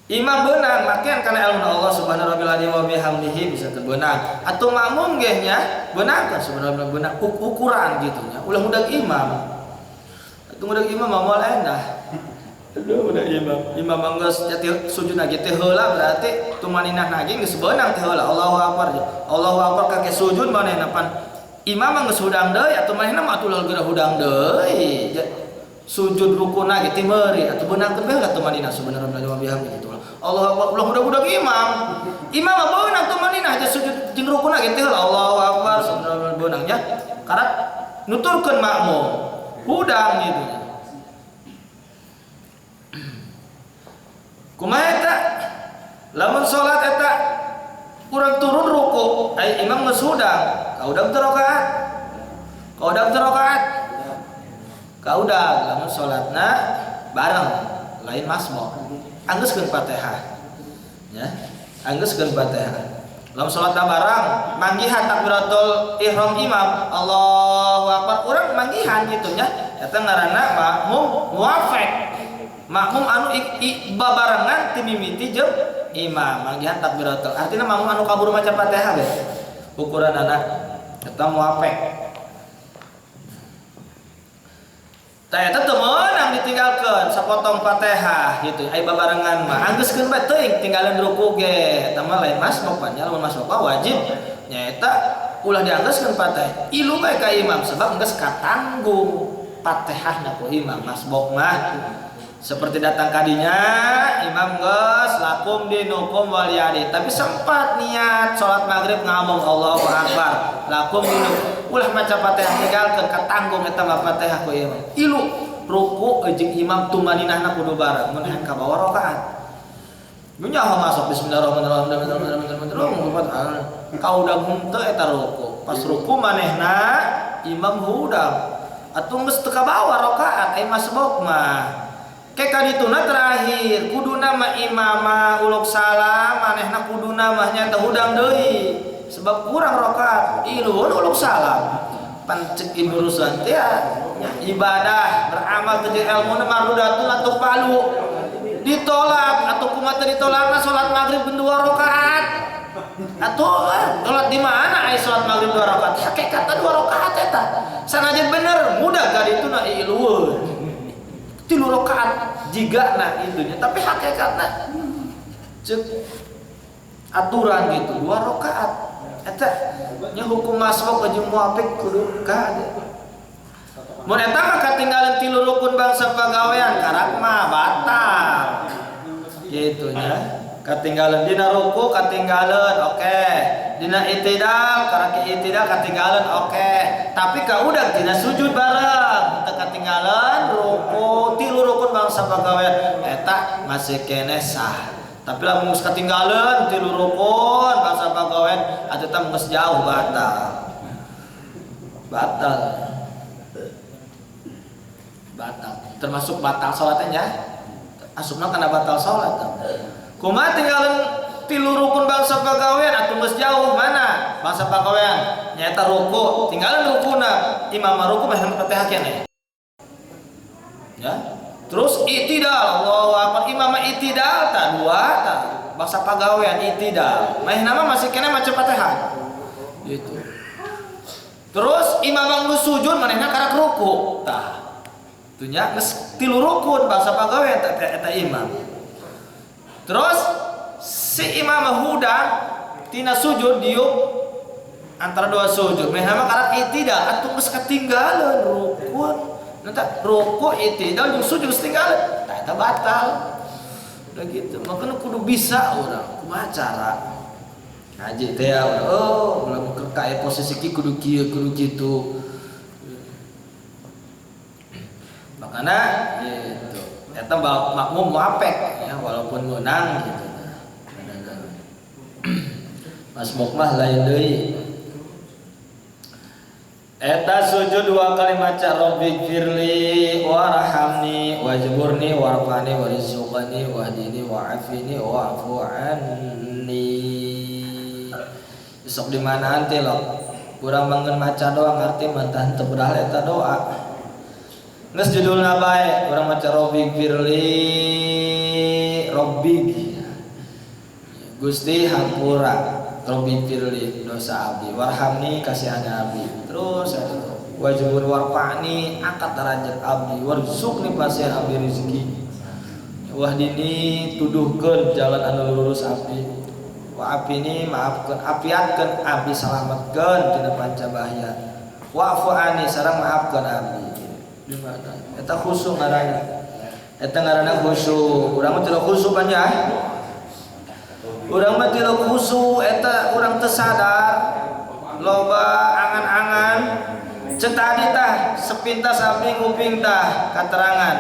Imam beunang makian karena ilmu Allah subhanahu wa ta'ala wa bihamdihi bisa terbeunang. Atau makmum ge nya beunang kan subhanahu beunang ukuran gitu nya. Ulah mudag imam. Atuh mudag imam mah moal endah. Aduh udah imam. Imam mah geus jati sujud lagi teh heula berarti tumaninah lagi geus beunang teh heula. Allahu akbar. Allahu akbar kake sujud manehna pan imam mah geus hudang deui atuh manehna mah atuh geura hudang deui. Sujud rukuna ge ti meuri atuh beunangkeun bae heula tumaninah subhanahu wa bihamdihi gitu. Allahu akbar ulah mudah-mudah imam. Imam mah beunang tumaninah aja sujud jeung rukuna ge teh heula Allahu akbar subhanallah beunang nya. Karena nuturkeun makmum hudang gitu. Kumaha eta? Lamun salat eta urang turun ruku, ai imam geus hudang, kaudang teu rakaat. Kaudang teu rakaat. Kaudang lamun salatna bareng lain masbuk. Anggeuskeun Fatihah. Ya, anggeuskeun Fatihah. Lamun salatna bareng manggihan takbiratul ihram imam, Allahu akbar, urang manggihan kitu nya. Eta ngaranna makmum muwaffiq. Makmum anu babarengan ti mimiti jeung imam manggihan takbiratul. Artina makmum anu kabur maca Fatihah we. Ukuranana eta muwaffiq. Tah eta teu meunang ditinggalkeun sapotong Fatihah gitu. Ai babarengan mah anggeuskeun bae teuing tinggalin ruku ge. Eta mah lain masbuk pan nya lamun masbuk mah wajib nyaeta ulah dianggeuskeun Fatihah. Ilu bae ka imam sebab geus katanggung Fatihahna ku imam masbuk mah. Seperti datang kadinya imam geus lakum dinukum waliyadi tapi sempat niat salat maghrib ngomong Allahu akbar lakum dinukum ulah maca Fatihah tinggalkeun katanggung eta mah Fatihah ku imam ilu ruku jeung imam tumaninahna kudu bareng mun hayang kabawa rakaat nyaho masuk bismillahirrahmanirrahim kaudang henteu eta ruku pas ruku manehna imam hudang atuh geus teu kabawa rakaat ai masbuk mah Ke kadituna terakhir kuduna mah imama uluk salam manehna kuduna mah nya teh hudang deui sebab kurang rakaat iluhun uluk salam pan cek Ibnu Ruslan teh ibadah beramal teh ilmuna mardudatun atau palu ditolak atau kumaha teh ditolakna salat maghrib 2 rakaat atuh salat di mana ai salat maghrib 2 rakaat hakikatna 2 rakaat eta sanajan bener mudah kadituna iluhun 3 rakaat jigana itunya tapi hakikatna cek aturan gitu 2 rakaat eta nya hukum masbuk jeung muwafiq kudu ka mun eta mah katinggalan 3 rukun bangsa pagawean karak mah batal gitu nya Katinggalan dina ruku katinggalan, oke. Dina itidal karaki itidal katinggalan, oke. Tapi ka udah dina sujud bareng teu katinggalan ruku tilu rukun bangsa pagawean eta masih keneh sah. Tapi lamun geus katinggalan tilu rukun bangsa pagawean atuh tah geus jauh batal. Batal. Batal. Termasuk batal salatnya ya. Asupna kana batal salat. Kumaha tinggalan tilu rukun bangsa pagawean atuh geus jauh mana bangsa pagawean nyaeta ruku tinggalan rukuna imam ruku mah Fatihah keneh ya. Terus itidal Allahu akbar imam itidal tah dua tah bangsa pagawean itidal mah nama masih keneh maca Fatihah gitu. Terus imam geus sujud manehna karak ruku tah atuh nya geus tilu rukun bangsa pagawean eta imam. Terus si imam hudang tina sujud diuk antara dua sujud meh nama karak itidal atuh geus katinggalan rukun nanti ruku itidal jeung sujud geus tinggalan tah eta batal udah gitu. Makanya kudu bisa urang kumaha cara ngaji teh ya oh lamun keur ka posisi ki kudu kieu kudu kitu makana gitu eta makmum muapek ya walaupun menang gitu. Mas mukmah lain deui. Eta sujud dua kali maca Rabbighfirli warhamni wajburni warfa'ni warzuqni wahdini wa'afini wa'fu anni. Besok di mana nanti lo? Kurang bangun maca doa ngarti mah teu bedah eta doa. Geus judulna bae urang maca Rabbighfirli Rabbi Gusti hampura Rabbighfirli dosa abdi warhamni kasihani abdi terus wajibur warfa'ni angkat derajat abdi warzuqni pasihan abdi rezeki wahdini tuduhkeun jalan anu lurus abdi wa'afini maafkeun afiatkeun abdi salametkeun tina panca bahaya wa'fu anni sareng maafkeun abdi. Di mana eta khusyuk ngaranna eta ngaranna khusyuk urang mah teu khusyuk banyak urang mah teu khusyuk eta urang teu sadar loba angan-angan ceuk tadi tah sepintas abdi nguping tah katerangan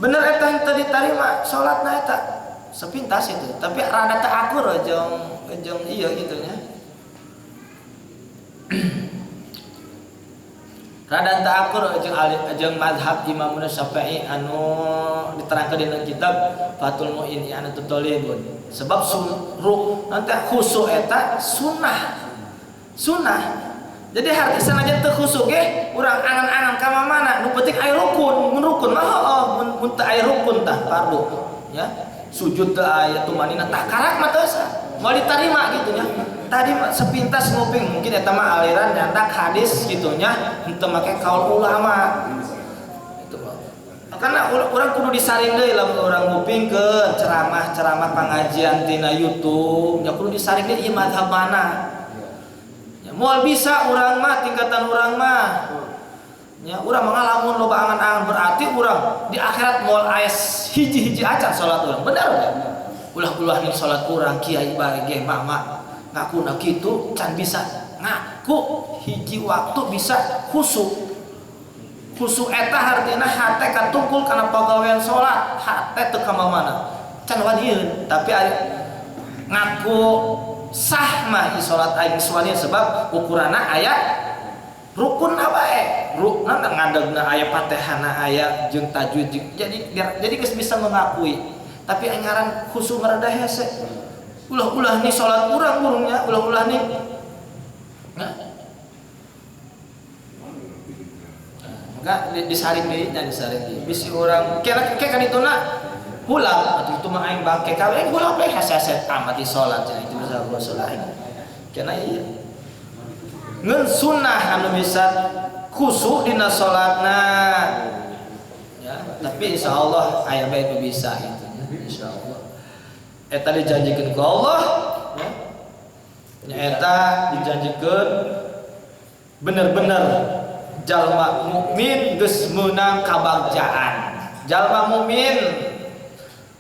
bener eta teu ditarima salatna eta sepintas itu tapi rada teu akur jeung ieu kitu nya. Rada teu akur jeung mazhab Imam Syafi'i anu diterangkeun dina kitab Fathul Mu'in anu Thalibun. Sebab nanti khusyuk eta sunnah. Sunnah. Jadi harti sanajan teu khusyuk ge urang angan-angan ka mana nu penting aya rukun, mun rukun mah heueuh mun teu aya rukun tah fardu ya. Sujud teu aya tumanina tah karak mah teu sah. Moal ditarima gitu nya. Tadi sepintas nguping mungkin eta mah aliran nyandak hadis gitu nya henteu make kaul ulama. Itu mah. Karena urang kudu disaring deui lamun urang ngupingkeun ceramah-ceramah pangajian tina YouTube nya kudu disaring deui ieu mazhab mana. Ya moal bisa urang mah tingkatan urang mah. Nya urang mangalamun loba angan-angan berarti urang di akhirat moal aya hiji-hiji acan salat urang. Bener enggak? Ulah-ulah nih salat urang kiai bae ge mama ngakuna kitu can bisa ngaku hiji waktu bisa khusyuk. Khusyuk eta hartina hate katungkul kana pagawean salat, hate teu ka mana. Can wanieun, tapi ari ngaku sah mah salat aing geus sebab ukuranna aya rukunna bae. Rukna ngadegna aya Fatihahna aya jeung tajwid jadi geus bisa mengakui. Tapi ngaran khusyuk rada hese. Ulah-ulah nih salat urang burungnya, ulah-ulah nih. Nah. Enggak disaring deui nya disaring deui. Bisi urang kira kan dituna hulap atuh itu mah aing bangke kawe aing hulap we hese-hese amat di salat cenah itu bisa rasul aing. Kena ieu. Ngeun sunnah anu bisa khusyuk dina salatna. Ya, tapi insyaallah aya bae nu bisa gitu nya insyaallah. Eta dijanjikeun ku Allah ya. Eta dijanjikeun bener-bener jalma mukmin geus meunang kabagjaan. Jalma mukmin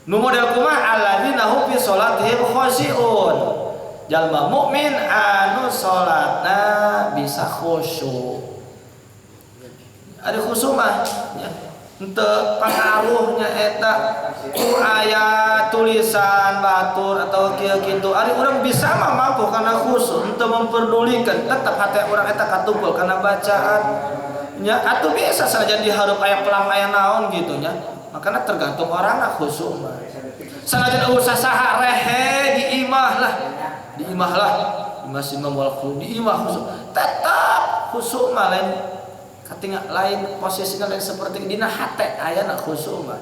Nu model kumaha alladzina hum fi sholatihim khashi'un. Jalma mukmin anu salatna bisa khusyuk. Ari khusyuk mah nya henteu pangaruhnya eta ku aya tulisan batur atau kieu kitu. Ari urang bisa mah mampu kana khusyuk, henteu memperdulikan, tetap hati urang eta katumpul kana bacaan. Nya atuh bisa saja dihareup aya pelang aya naon gitu nya. Makanya tergantung orangna khusyuk mah. Sanajan eueuh saha rehe di imah lah. Di imah lah, imah simah wal khusyuk, di imah khusyuk. Tetap khusyuk mah lain katingal lain posisinya lain seperti dina hate ayana khusyuk mah.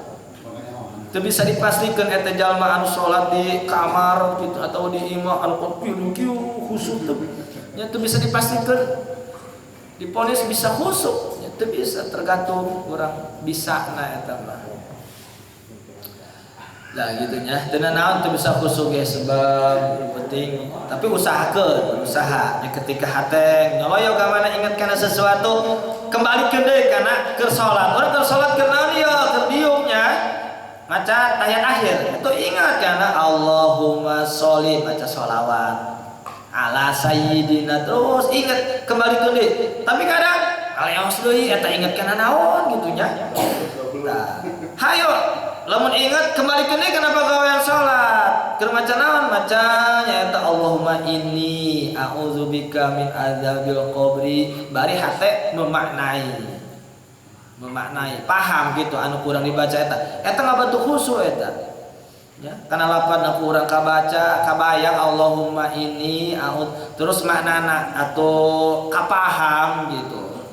Teu bisa dipastikan eta jalma anu salat di kamar gitu atau di imah anu kieu khusyuk teu. Nya teu bisa dipastikan. Diponis bisa khusyuk, nya teu bisa tergantung urang bisa na eta mah. Lah gitu nya, teu naon teu bisa khusyuk ge sebab penting, tapi usahakeun, berusaha. Nya ketika hate nyoloyo ka mana ingat kana sesuatu, kembalikeun deui kana keur salat. Urang keur salat keur naon ieu? Keur diuk nya. Maca tahiyat akhir. Itu ingat kana Allahumma sholli, baca sholawat ala sayyidina, terus ingat kembalikeun deui. Tapi kadang aleos deui eta ingat kana naon gitu nya. Nah, hayo lamun ingat kembali deui kana pagawean salat. Keur maca naon? Maca nyaeta Allahumma inni a'udzubika min adzabil qabri. Bari hate memaknai. Memaknai, paham gitu anu kurang dibaca eta. Eta ngabantu khusyuk eta. Ya, kana lapan ku urang kabaca, kabayang Allahumma inni a'udz, terus maknana atau kapaham gitu.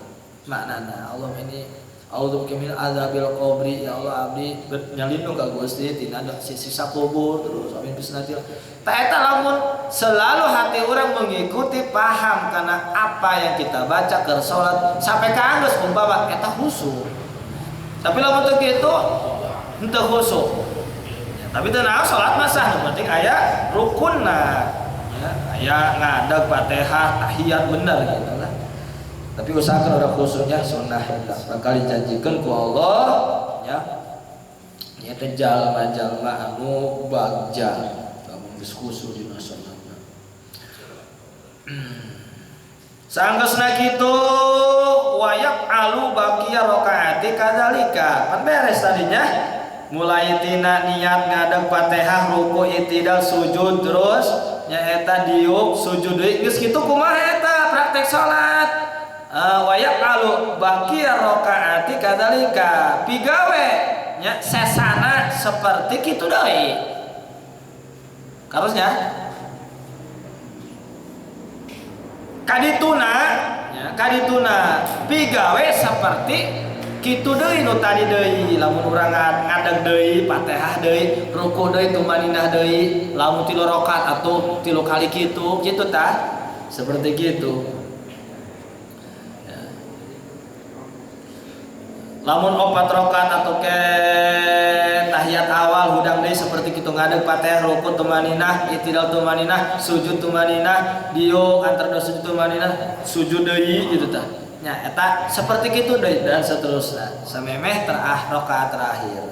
Maknana Allahumma inni a'udzubika min adzabil qabri, ya Allah abdi nyalindung ka Gusti tina siksa kubur terus amin bisnatil. Ta eta lamun selalu hati orang mengikuti paham karena apa yang kita baca ke salat sampai ka anggeus umpama eta khusyuk. Tapi lamun teu kitu henteu khusyuk. Ya, tapi teu naon salat mah sah, nu penting aya rukunna. Ya, aya ngadeg Fatihah, tahiyat bener gitu lah. Tapi usahakan orang khusyuknya sunnah eta bakal dijanjikeun ku Allah ya. Nya teh jalma-jalma anu bagja lamun geus khusyuk dina salatna. Sanggeusna kitu wayak alu baqiya rakaati kadzalika. Pan beres tadinya. Mulai tina niat ngadeg Fatihah, ruku, itidal, sujud terus nyaeta diuk sujud deui geus kitu kumaha eta praktek salat. Wayak alu baqiya rakaati kadzalika. Pigawe nya sesana seperti kitu deui. Karusnya kadituna nya kadituna pigawe seperti kitu deui nu tadi deui. Lamun urang ngadeg deui Fatihah deui, ruku deui, tumaninah deui, lamun 3 rakaat atuh 3 kali kitu, kitu tah. Seperti kitu. Lamun 4 rakaat atau ke tahiyat awal hudang deui seperti kitu ngadeg Fatihah, ruku, tumaninah, itidal tumaninah, sujud tumaninah, diuk antar dua sujud tumaninah, sujud deui gitu tah. Nya eta seperti kitu deui dan seterusnya samemeh terakhir rakaat terakhir.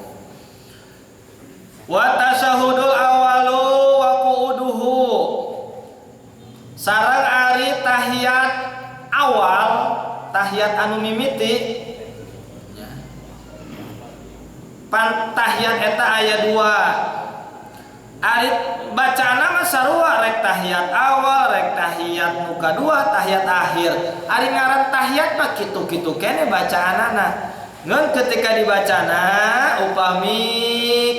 Wa tasyahudul awalu wa qu'uduhu. Sareng ari tahiyat awal, tahiyat anu mimiti pan tahiyat eta aya 2. Ari bacana mah sarua rek tahiyat awal, rek tahiyat nu kadua, tahiyat akhir. Ari ngaran tahiyat mah kitu-kitu kene bacaanana. Ngan ketika dibacana upami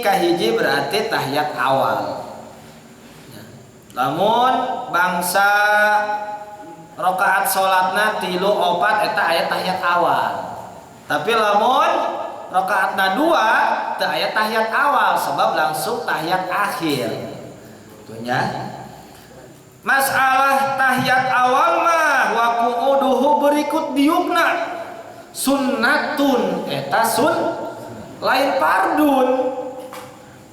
kahiji berarti tahiyat awal. Lamun bangsa rakaat salatna 3 4 eta aya tahiyat awal. Tapi lamun rakaatna 2 teu aya tahiyat awal sebab langsung tahiyat akhir. Tuh nya. Masalah tahiyat awal mah wa qu'uduhu berikut diukna sunnatun eta sun lain fardun.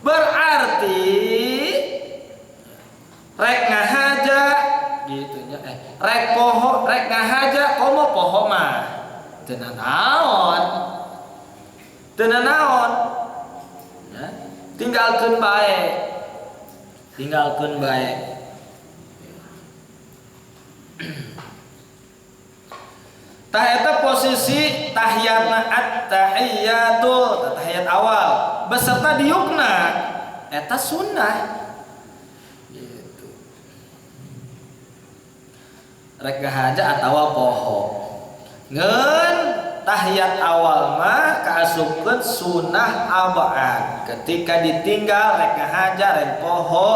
Berarti rek ngahaja gitu nya, rek poho rek ngahaja komo poho mah teu naon. Teu naon. Ya. Tinggalkeun bae. Tinggalkeun bae. Tah eta posisi tahiyatna at-tahiyatul, tahiyat awal beserta diukna eta sunnah gitu. Rek ngahaja atawa poho. Ngeun tahiyat awal mah kaasupkeun sunnah abad. Ketika ditinggal rek ngahaja rek poho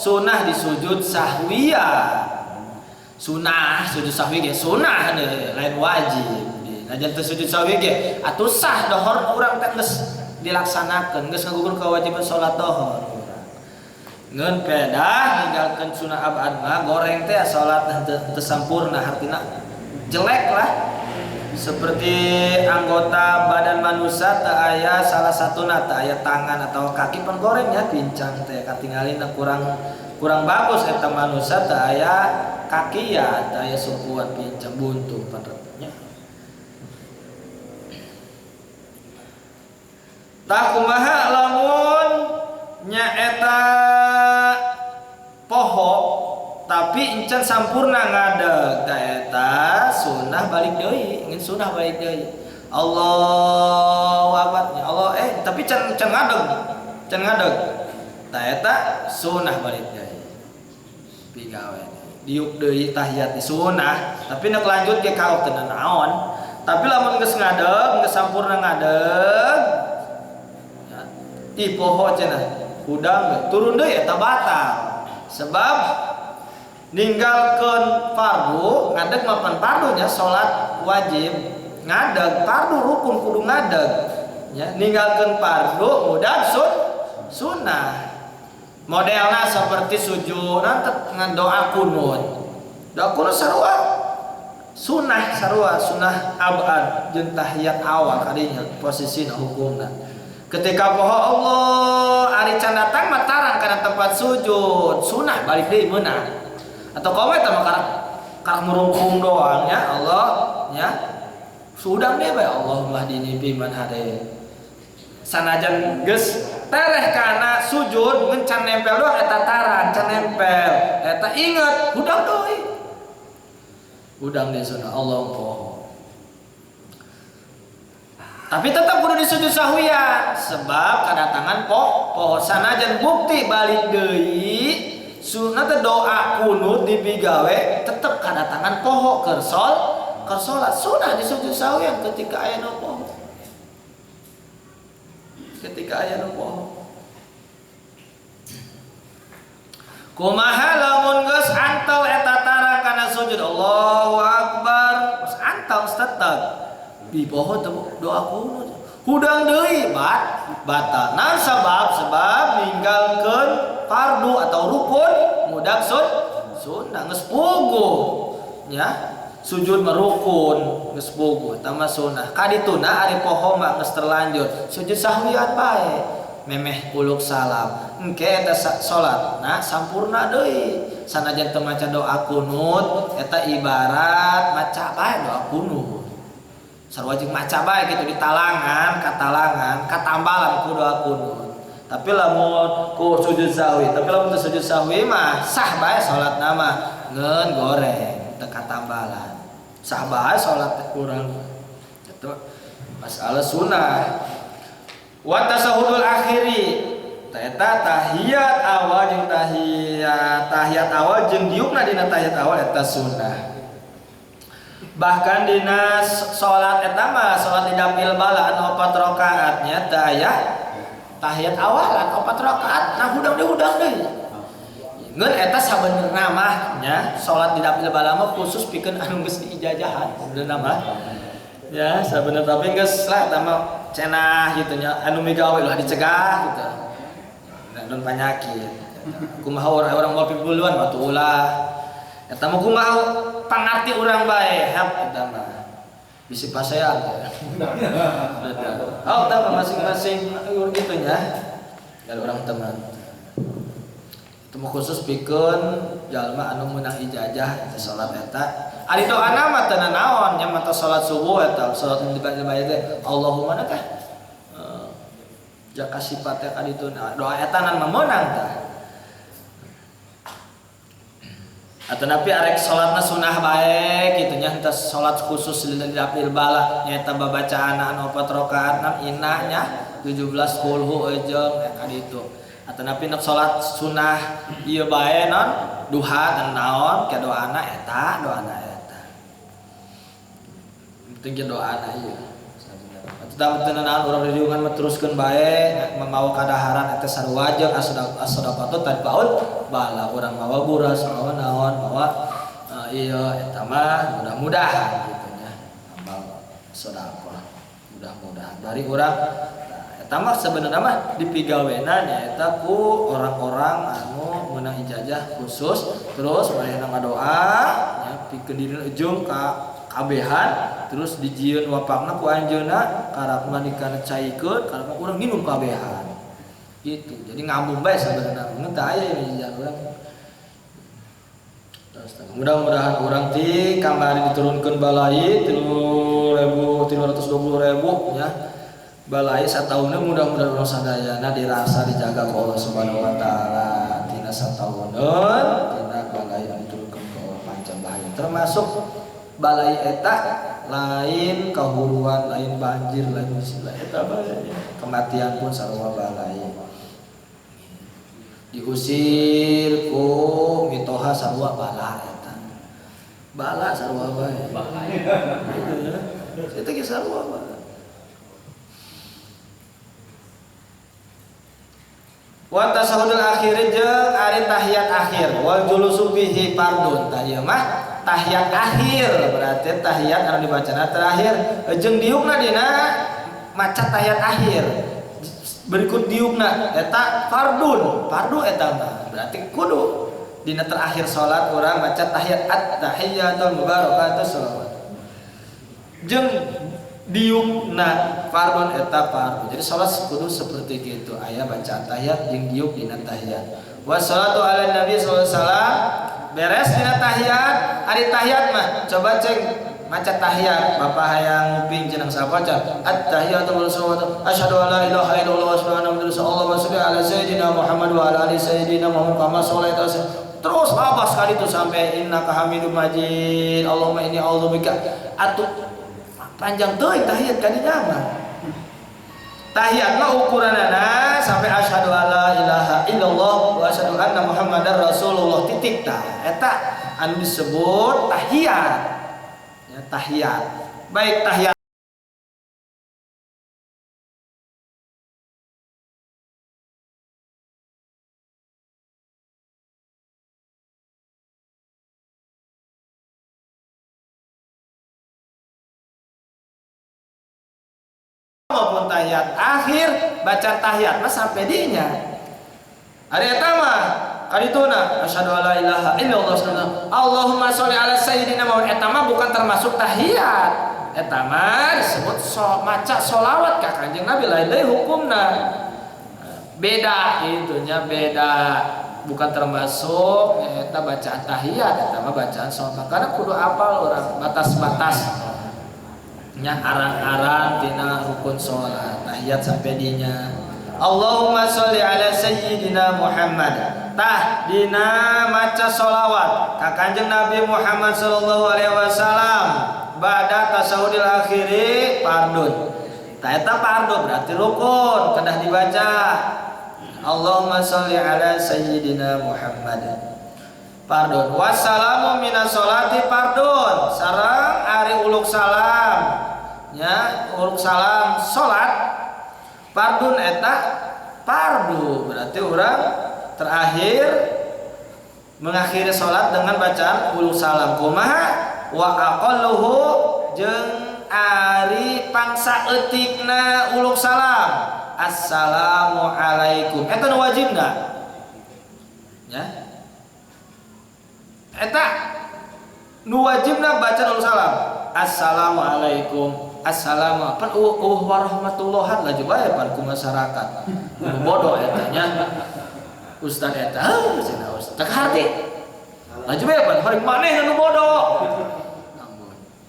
sunnah disujud sahwiyah. Sunah sujud sahwi ge sunah deh, lain wajib. Najan teu sujud sahwi ge atuh sah dohor urang teh geus dilaksanakeun, geus ngagugur kewajiban salat dohor urang. Ngeun pedah ninggalkeun sunah abad mah goreng teh salat teu sampurna, hartina jelek lah. Seperti anggota badan manusia teu aya salah satuna, teu aya tangan atau kaki pan gorengnya pincang teh katingalina kurang bagus eta manusia teu aya kaki ya, teu aya sumpuan pincang buntu panretnya. Tah kumaha lamun nyaeta poho tapi encan sampurna ngadeg, tah eta sunah balik deui, ingin sunah balik deui. Allahu akbar, ya Allah tapi can ngadeg, can ngadeg. Tah eta sunah balik deui. Pigawe diuk deui tahiyat di sunah, tapi nek lanjut ge kaok teu naon. Tapi lamun geus ngadeg, geus sampurna ngadeg, ya, ih poho cenah, hudang turun deui eta batal. Sebab ninggalkeun fardu, ngadeg mah pan fardunya salat wajib, ngadeg fardu rukun kudu ngadeg. Ya, ninggalkeun fardu mudah sunnah. Modelna seperti sujud nanti ngan doa kunut. Doa kunut sarua sunah, sarua sunah abad jeung tahiyat awal kadinya posisina hukumna. Ketika poho Allah ari can datang mah tarang kana tempat sujud, sunah balik deui meunang. Atau kowe teh mah karak murungkung doang ya Allah ya. Sudang deui bae Allahumma hdini fi man hadait. Sanajan geus tereh kana sujud ngan can nempel doang eta taran can nempel eta inget hudang deui. Hudang deui sunah Allah poho. Tapi tetap kudu disujud sahwian sebab kedatangan poho sanajan bukti balik deui sunah teh doa kunut dipigawe tetep kedatangan poho keur salat sunah disujud sahwian ketika aya nu poho. Ketika aya nu poho. Kumaha lamun geus antel eta tarang kana sujud Allahu akbar geus antel tetep di poho teu doa kunut hudang deui batal. Nah sebab ninggalkeun fardu atau rukun mudah sunnah geus puguh nya sujud merukun geus puguh eta mah sunnah. Kadituna ari poho mah geus terlanjur sujud sahwian bae memeh uluk salam engke eta salat nah sampurna deui sanajan teu maca doa kunut eta ibarat maca bae doa kunut. Sarua jeung maca bae kitu di talangan, katalangan, katambalan ku doa kunut. Tapi lamun ku sujud sahwi, tapi lamun teu sujud sahwi mah sah bae salatna mah ngeun goreng teu katambalan. Sah bae salat teh kurang. Itu masalah sunah. Wa tasahhudul akhiri eta tahiyat awal jeung tahiyat awal jeung diukna dina tahiyat awal eta sunah. Bahkan dina salat eta mah salat didapil bala anu 4 rakaat nya teu aya tahiyat awalan 4 rakaat nah hudang deui. Ngeun eta sabenerna mah nya salat didapil bala mah khusus pikeun anu geus diijajahan sabenerna mah. Ya sabenerna tapi geus lah eta mah cenah gitu nya anu migawe lah dicegah gitu. Nah don panyakit. Kumaha orang moal pibuluan mah tuh ulah. Eta mah kumaha pangarti urang bae hap eta mah. Bisi pasean. Oh, eta mah masing-masing gitu nya. Dari orang teman. Itu mah khusus pikeun jalma anu meunang ijazah salat eta. Ari doana mah teu nanaon nya mata salat subuh eta salat di bae teh Allahumma teh. Jaka sifatnya ka ditu doa eta ngan memenang tah. Atau napi arek salatna sunah bae kitu nya henteu salat khusus lil bala nyaeta babacaan anu 4 rakaat 6 inna nya 17 kulhu jeung ka ditu. Atau napi nek salat sunah ieu bae non duha dan naon ke doana eta doana eta. Penting ge doana ieu. Tah teu naon urang riungan mah teruskeun bae mamawa kadaharan eta sarua jeung as-sadaqatu tadfaul bala urang mawa buras mawa naon mawa ieu eta mah mudah-mudahan kitu nya amal sedekah mudah-mudahan bari urang eta mah sebenarnya mah dipigawena nyaeta ku orang-orang anu meunang ijazah khusus terus manehna ngadoa nya pikeun dirina ujung ka kabehan terus dijieun wapakna ku anjeunna karakna dikana caikeun karakna urang nginum kabehan gitu. Jadi ngambung bae sebenarnya mun teu aya ijazah urang. Terus mudah-mudahan urang ti kamari diturunkeun balai 3.320.000 nya. Balai sataunna mudah-mudahan urang sadayana dirasa dijaga ku Allah Subhanahu wa taala tina satauneun tina balai anu diturunkeun ku Allah panjang bahaya termasuk balai eta lain kahuruan lain banjir lain musibah eta balai kematian pun sarua balai diusir ku mitoha sarua bala eta bala sarua bae balai eta ge sarua bala. Wa tasahudul akhir jeung ari tahiyat akhir wal julusu bihi fardun. Tah ieu mah tahiyat akhir berarti tahiyat anu dibacana terakhir jeung diukna dina maca tahiyat akhir berikut diukna eta fardun fardu eta mah berarti kudu dina terakhir salat urang maca tahiyat at-tahiyatul mubarakatuh shalawat jeung diukna fardun eta fardu. Jadi salat kudu seperti itu aya bacaan tahiyat jeung diuk dina tahiyat. Wassalatu ala nabi sallallahu alaihi wasallam beres dina tahiyat ari tahiyat mah coba cek maca tahiyat bapak hayang nguping cenah sapa can at-tahiyatu wassalatu asyhadu an la ilaha illallah wa asyhadu anna muhammadar rasulullah wa salli ala sayyidina Muhammad wa ala ali sayyidina Muhammad kama sholaita terus babas kali itu sampai innaka hamidum majid Allahumma inni a'udzubika atuh panjang teuing tahiyat kadinya mah. Tahiyat mah ukuranana sampai asyhadu alla ilaha illallah wa asyhadu anna muhammadar rasulullah titik tah. Eta anu disebut tahiyat. Ya, tahiyat. Baik tahiyat maupun tahiyat akhir baca tahiyat mah sampai dinya. Ari eta mah kadituna asyhadu alla ilaha illallah Allahumma sholli ala sayyidina Muhammad eta mah bukan termasuk tahiyat. Eta mah disebut maca sholawat ka Kanjeng Nabi lain deui hukumna. Beda itunya beda. Bukan termasuk eta bacaan tahiyat, eta mah bacaan sholawat. Karena kudu apal urang batas-batas nya arang-arang tina rukun sholat tahiyat sampai dinya Allahumma sholli ala sayyidina Muhammad tah dina maca sholawat ka Kanjeng Nabi Muhammad sallallahu alaihi wasallam ba'da tasahudil akhiri fardun tah eta fardu berarti rukun kedah dibaca Allahumma sholli ala sayyidina Muhammad pardon wassalamu minas sholati pardon sareng ari uluk salam nya uluk salam salat pardon eta fardu berarti urang terakhir mengakhiri salat dengan bacaan uluk salam kumaha wa aqalluhu jeung ari pangsa eutikna uluk salam assalamu alaikum eta nu wajibna nya eta nu wajibna baca uluk salam assalamualaikum assalamu pan warahmatullahi laju bae pan ku masyarakat nu bodoh eta nya ustad eta cenah ustad teu harti laju bae pan hari maneh nu bodoh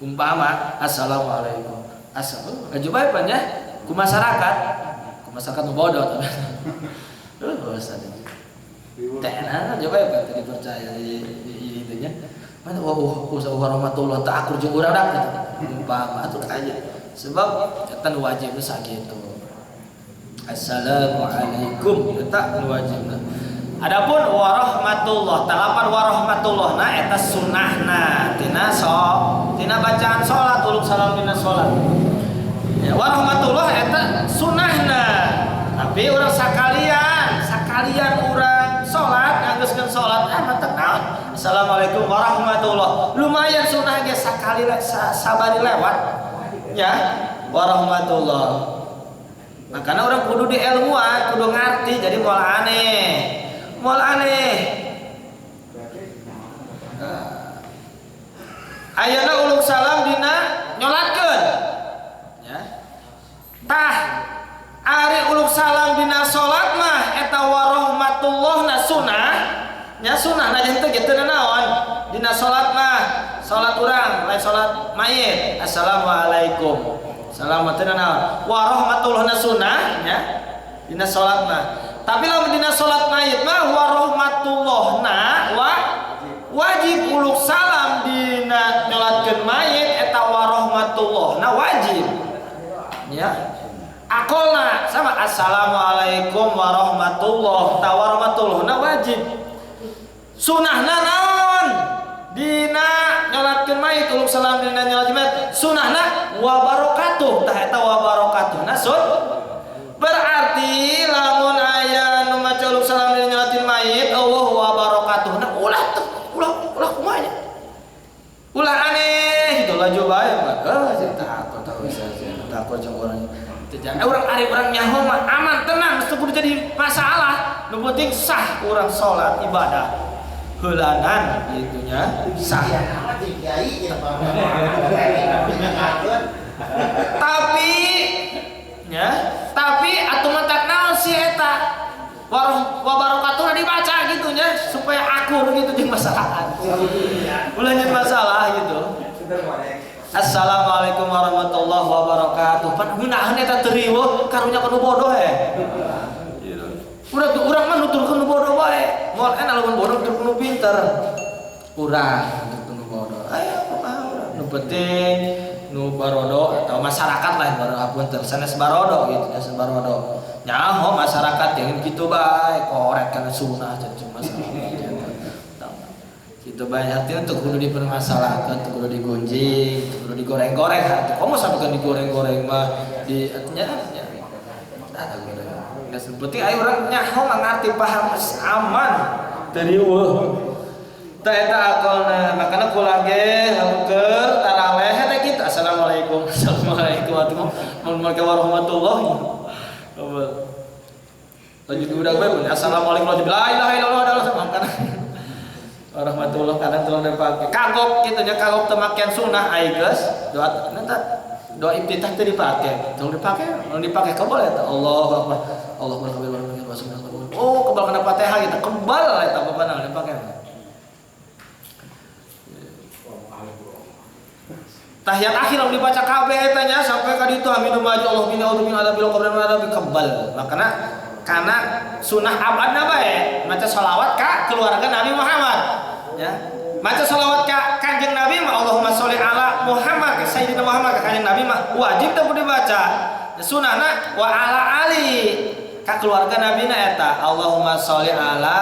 umpama assalamualaikum assalamu laju bae pan nya ku masyarakat ku Masyarakat nu bodoh tapi. Ustaz. Teh nah coba ya Pak dipercaya di itunya. Mana wah warahmatullah tak akur jeung urang dah gitu. Umpama atuh aja. Sebab eta nu wajib sakitu. Assalamualaikum eta nu wajibna. Adapun warahmatullah, talapan warahmatullah na eta sunnahna tina tina bacaan salat uluk salam dina salat. Ya warahmatullah eta sunnahna. Tapi urang sakalian urang salat nganggeuskeun salat mantep naon. Assalamualaikum warahmatullah. Lumayan sunnah ge sakali sabari lewat. Ya warahmatullah. Makanya orang kudu di ilmuan, kudu ngerti jadi moal aneh. Moal aneh. Ayeuna uluk salam dina nyolatkeun. Ya. Tah ari uluk salam dina salat mah eta warahmatullahna sunah. Nya sunah na jeung teu kitu naon? Dina salat mah salat urang lain salat mayit. Assalamualaikum. Salam teu naon? Warahmatullahna sunah nya dina salat mah. Tapi lamun dina salat mayit mah warahmatullahna wa wajib uluk salam dina nyolatkeun mayit eta warahmatullahna wajib. Ya. Akolna sama assalamualaikum warahmatullah ta warahmatullahna wajib. Sunahna naon? Dina nyolatkeun mayit uluk salam dina nyolatkeun mayit sunahna wa barakatuh tah eta wa barakatuhna sun. Berarti lamun aya nu maca uluk salam dina nyolatin mayit eueuh wa barakatuhna ulah ulah kumaha nya. Ulah aneh gitu laju bae mah. Cerita aku tahu saya takut jeung urang. Teu jangan urang ari urang nyaho mah aman tenang geus kudu jadi masalah. Nu penting sah urang salat ibadah. Heulanan gitu nya sah. Tapi ya, tapi atuh mantak naon si eta wa barakatuh dibaca gitu nya supaya akur gitu jeung masalah. Ulah nyeun masalah gitu. Assalamualaikum warahmatullahi wabarakatuh. Pan ngeunaheun eta teu riweuh karunya kudu bodoh he. Urang mah nuturkeun nu bodoh bae. Moal enak lamun bodoh nuturkeun nu pinter. Urang nuturkeun nu bodoh. Aya kumaha urang nu penting nu barodo atau masyarakat lah baru apunten sanes barodo gitu sanes barodo. Nyaho masyarakat yang gitu bae korek kana sunah jadi masalah gitu bae artinya untuk kudu dipermasalahkan, untuk kudu digunjing, untuk kudu digoreng-goreng hati. Komo sampai kan digoreng-goreng mah di artinya ya. Nah, penting ayo urang nyaho ngarti paham aman teu riweuh. Tah eta akalna makana kula ge lamun keur taraweh teh kitu assalamualaikum assalamualaikum warahmatullahi wabarakatuh. Lanjut udah bae assalamualaikum la ilaha illallah makana warahmatullah kadang tolong dipake kagok kitu nya kagok teu makean sunah ai geus doa nanti doa iftitah teu dipake tolong dipake tolong dipake kebal eta Allahu akbar Allahu akbar. Oh kebal kana Fatihah gitu kebal eta bapana dipake. Tahiyat akhir lamun dibaca kabeh eta nya sampai ka ditu amin maju Allah min a'udzu min adzabil qabr wa adzabil kebal. Makana karena sunah abadna bae maca sholawat ka keluarga Nabi Muhammad ya. Maca sholawat ka Kanjeng Nabi mah Allahumma sholli ala Muhammad ka Sayyidina Muhammad ka Kanjeng Nabi mah wajib teu kudu dibaca. Sunahna wa ala ali ka keluarga Nabi na eta Allahumma sholli ala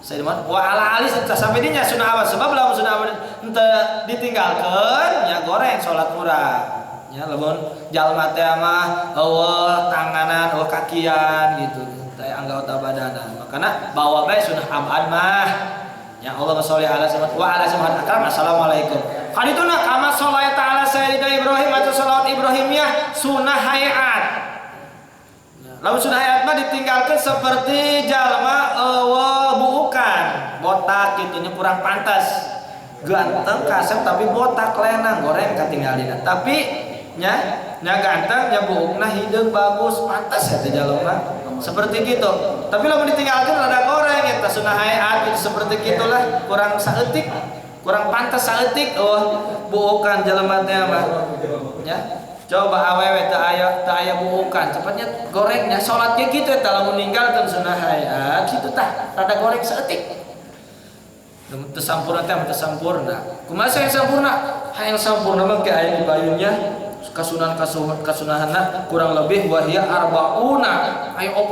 Sayyidina wa ala ali sampai dinya sunah abad sebab lamun sunah abad henteu ditinggalkeun nya goreng salat urang ya lamun jalma teh mah eueuh tanganan eueuh kakian gitu teh anggota badana makana bawa bae sunah abad mah ya Allahumma sholli ala sayyidina wa ala sayyidina akram assalamualaikum kadituna kama sholaita ala sayyidina Ibrahim atau sholawat Ibrahimiyah sunah hayat. Lamun sunah hayat mah ditinggalkan seperti jalma eueuh buukan botak gitu nya kurang pantas ganteng kasep tapi botak lenang goreng katinggalina tapi nya nya ganteng nya buukna hideung bagus pantas eta jalma seperti gitu tapi lamun ditinggalkan rada goreng eta sunah hayat gitu seperti gitulah kurang saeutik kurang pantas saeutik oh buukan jalma teh mah nya. Coba awewe teu aya buukan, cepatnya gorengnya salat ge kitu eta lamun ninggalkeun sunah hayat kitu tah rada goreng saeutik. Lamun teu sampurna teh teu sampurna. Kumaha yang sampurna? Hayang sampurna mah ke aya di payunnya kasunan kasunahanna kurang lebih wahia arbauna aya 40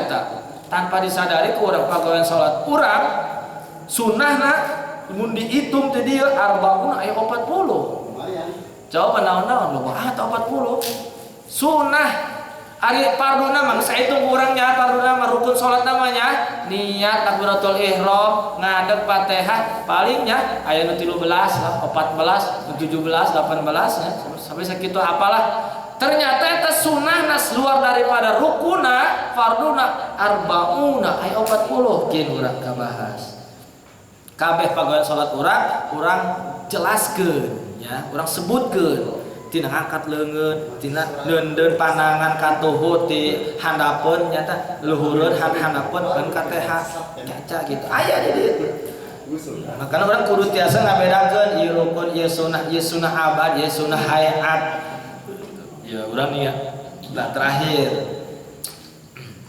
eta. Tanpa disadari ku urang pagawean salat urang sunahna mun dihitung teh dieu arbauna aya 40. Coba naon-naon loba ah 40 sunah ari farduna mah geus hitung urangnya farduna mah rukun salat namanya niat takbiratul ihram ngadeg Fatihah palingnya aya nu 13 lah 14 17 18 ya sampai sakitu apalah ternyata eta sunah nas luar daripada rukuna farduna arbauna aya 40 kin urang kabahas kabeh pagawean salat urang urang jelaskeun ya urang sebutkeun tina ngangkat leungeun tina neundeun pandangan katuhu ti handapeun nyata luhureun handapeun kan ka teh caca gitu aya di dieu. Makana urang kudu tiasa ngabedakeun ieu rukun ieu sunah abad ieu sunah hayat ya urang nih ya. Nah terakhir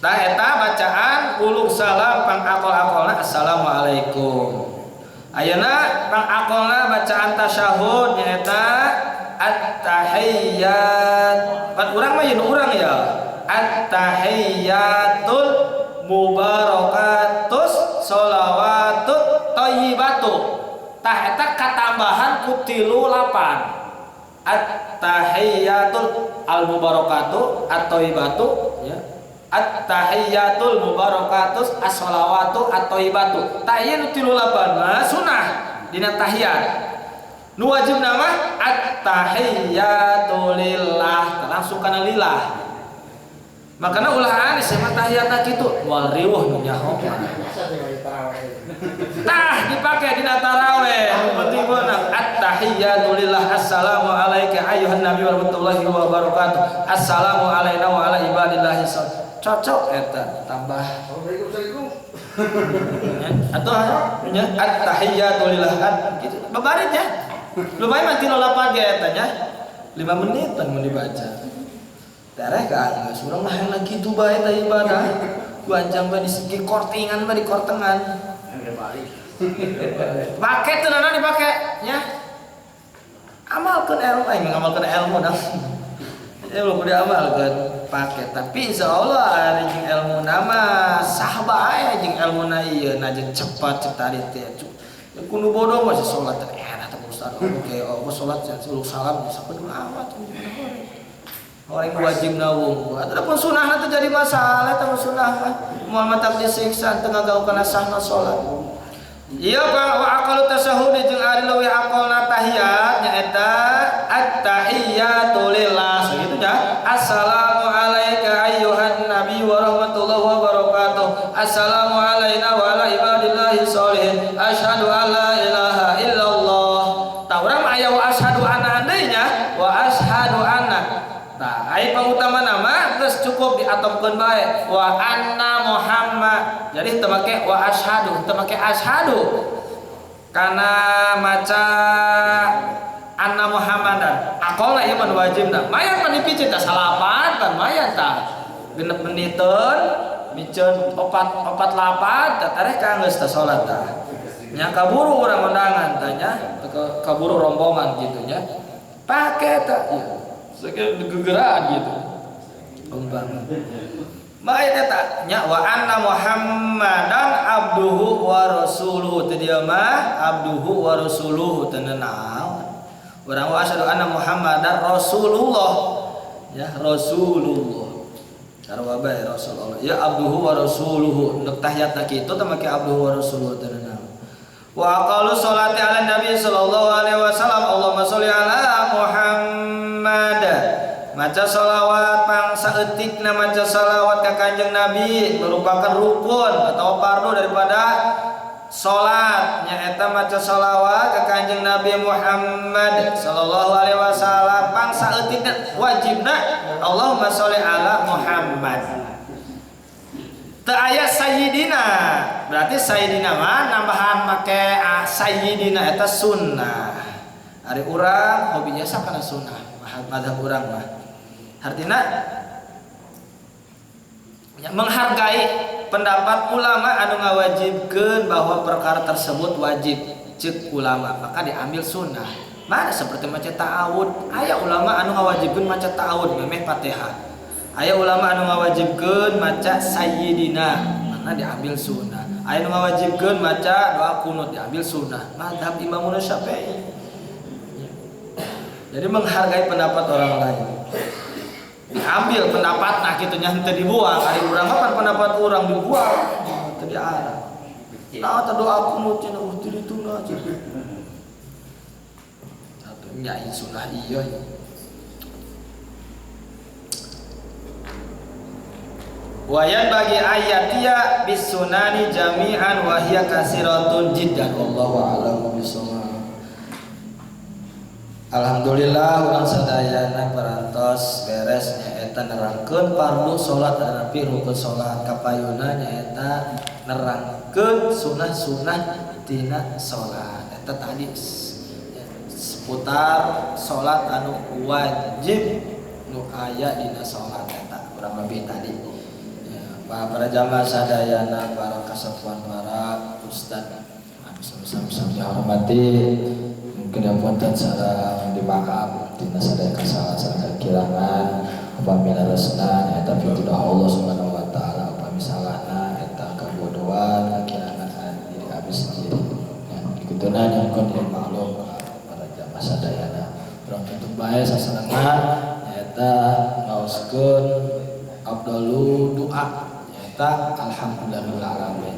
tah eta bacaan uluk salam pangakol-akolna assalamualaikum. Ayeuna pangakolna bacaan tasyahud nyaeta at-tahiyyat. Pan urang mah yeun urang ya. At-tahiyyatul mubarakatus sholawatut thayyibatu. Tah eta katambahan ku 38. At-tahiyyatul al-mubarakatu at-thayyibatu ya. At-tahiyyatul mubarakatus as-sholawatu at-thayyibatu. Tah ieu nu 38 mah sunah dina tahiyat. Nu wajib nama at-tahiyyatu lillah, langsung kana lillah. Makana ulah anis mah tahiyatna kitu, moal riweuh nu nyaho. Tah dipake dina taraweh, penting beunang at-tahiyyatu lillah assalamu alayka ayuhan nabi warahmatullahi wabarakatuh. Assalamu alayna wa ala ibadillahi sholihin. Cocok eta tambah. Atau nya at-tahiyyatu lillah gitu. Babarit nya. Lumayan mah 38 ge eta nya. 5 menitan mun dibaca. Tereh ka geus urang mah hayang kitu bae teh ibadah. Guanjang bae di segi kortingan mah di kortengan. Pake teu naon dipake nya. Amalkeun ilmu aing ngamalkeun ilmu dah. Ilmu kudu diamalkeun pake tapi insyaallah ari jeung ilmu nama sah bae jeung ilmuna ieu na jeung cepat cek tadi teh. Kudu bodoh mah salat teh enak teh ustaz. Oke, oh salat uluk salam sapeun amat. Orang wajib nawung. Adapun sunahna teh jadi masalah teh sunah mah. Moal matak disiksa teu ngagaukana sahna salat. Ieu ka wa aqalu tasyahud jeung ari leuwih aqalna tahiyat nyaeta at-tahiyyatu lillah. Sakitu nya. Assalamu alayka ayyuhan nabi wa rahmatullahi wa barakatuh. Assalamu alayna wa ala ibadillahi sholihin. Asyhadu an la ilaha illallah. Tah urang mah aya wa asyhadu anna deui nya, wa asyhadu anna. Tah ai pangutama nama geus cukup diatomkeun bae wa anna Muhammad. Jadi teu make wa asyhadu, teu make asyhadu. Kana maca anna Muhammadan. Aqalna ieu mah wajibna. Mayan mah dipicit tah salapan pan mayan tah. 6 meniteun miceun 4 4 8 tah tareh ka geus tah salat tah. Nya kaburu urang undangan tah nya, kaburu rombongan kitu nya. Pake tah ieu. Sekian gegeraan gitu. Umpama. Main eta nya wa anna Muhammadan abduhu wa rasuluhu teu dieu mah abduhu wa rasuluhu teu naon. Urang wa asyhadu anna Muhammadan rasulullah. Ya Rasulullah. Sarua bae Rasulullah. Ya abduhu wa rasuluhu. Nek tahiyatna kitu teh make abduhu wa rasuluhu teu naon. Wa aqalu sholati ala nabi sallallahu alaihi wasallam Allahumma sholli ala Muhammad. Maca sholawat pang saeutikna maca sholawat ka Kanjeng Nabi merupakan rukun atau fardu daripada salat nyaeta maca sholawat ka Kanjeng Nabi Muhammad sallallahu alaihi wasallam pang saeutikna wajibna Allahumma sholli ala Muhammad. Teu aya sayyidina berarti sayyidina mah nambahan make sayyidina eta sunnah. Ari urang hobinya sakana sunnah. Mazhab urang mah. Artinya ya, menghargai pendapat ulama anu ngawajibkeun bahwa perkara tersebut wajib cek ulama, maka diambil sunnah. Mana seperti maca ta'awud, aya ulama anu ngawajibkeun maca ta'awud memeh Fatihah. Aya ulama anu ngawajibkeun maca sayyidina, mana diambil sunnah. Aya nu ngawajibkeun maca doa kunut, diambil sunnah. Mazhab Imam Syafi'i. Jadi menghargai pendapat orang lain. Diambil pendapat nah kitu nya henteu dibuang. Ari urang mah pendapat urang dibuang, teu diarah. Nah, teu doa kunut cenah teu dituna cenah. Atuh nya sunnah ieu. Wayan bagi ayatia bisunani jami'an wa hiya kasiratun jiddan. Wallahu a'lam bishawab. Alhamdulillah urang sadayana parantos beres nyaeta nerangkeun fardu salat tapi rukun salat kapayuna nyaeta nerangkeun sunah-sunah tina salat. Eta tadi seputar salat anu wajib nu aya dina salat eta kurang lebih tadi. Para jamaah sadayana, para kasepuhan, para ustad anu sami-sami dihormati, mungkin punten sareng dimaaf tina sadaya kesalahan sareng kekirangan upami leresna nyaeta fitnah Allah Subhanahu wa taala, upami salahna eta kabodohan kekirangan diri abdi sendiri. Ya, kituna nyangkon ieu maklum para jamaah sadayana. Urang tutup bae sasarengan nyaeta ngaoskeun afdalu doa nyaeta alhamdulillahirabbil alamin.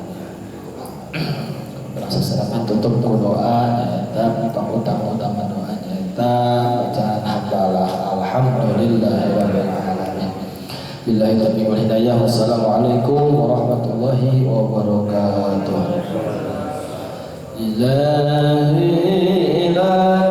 Berasa serangan tutup doa nyaeta utama-utama doa nyaeta bacaan hamdalah alhamdulillahirabbil alamin. Billahi taufiq wal hidayah. Wassalamualaikum warahmatullahi wabarakatuh. Ilahi ilahi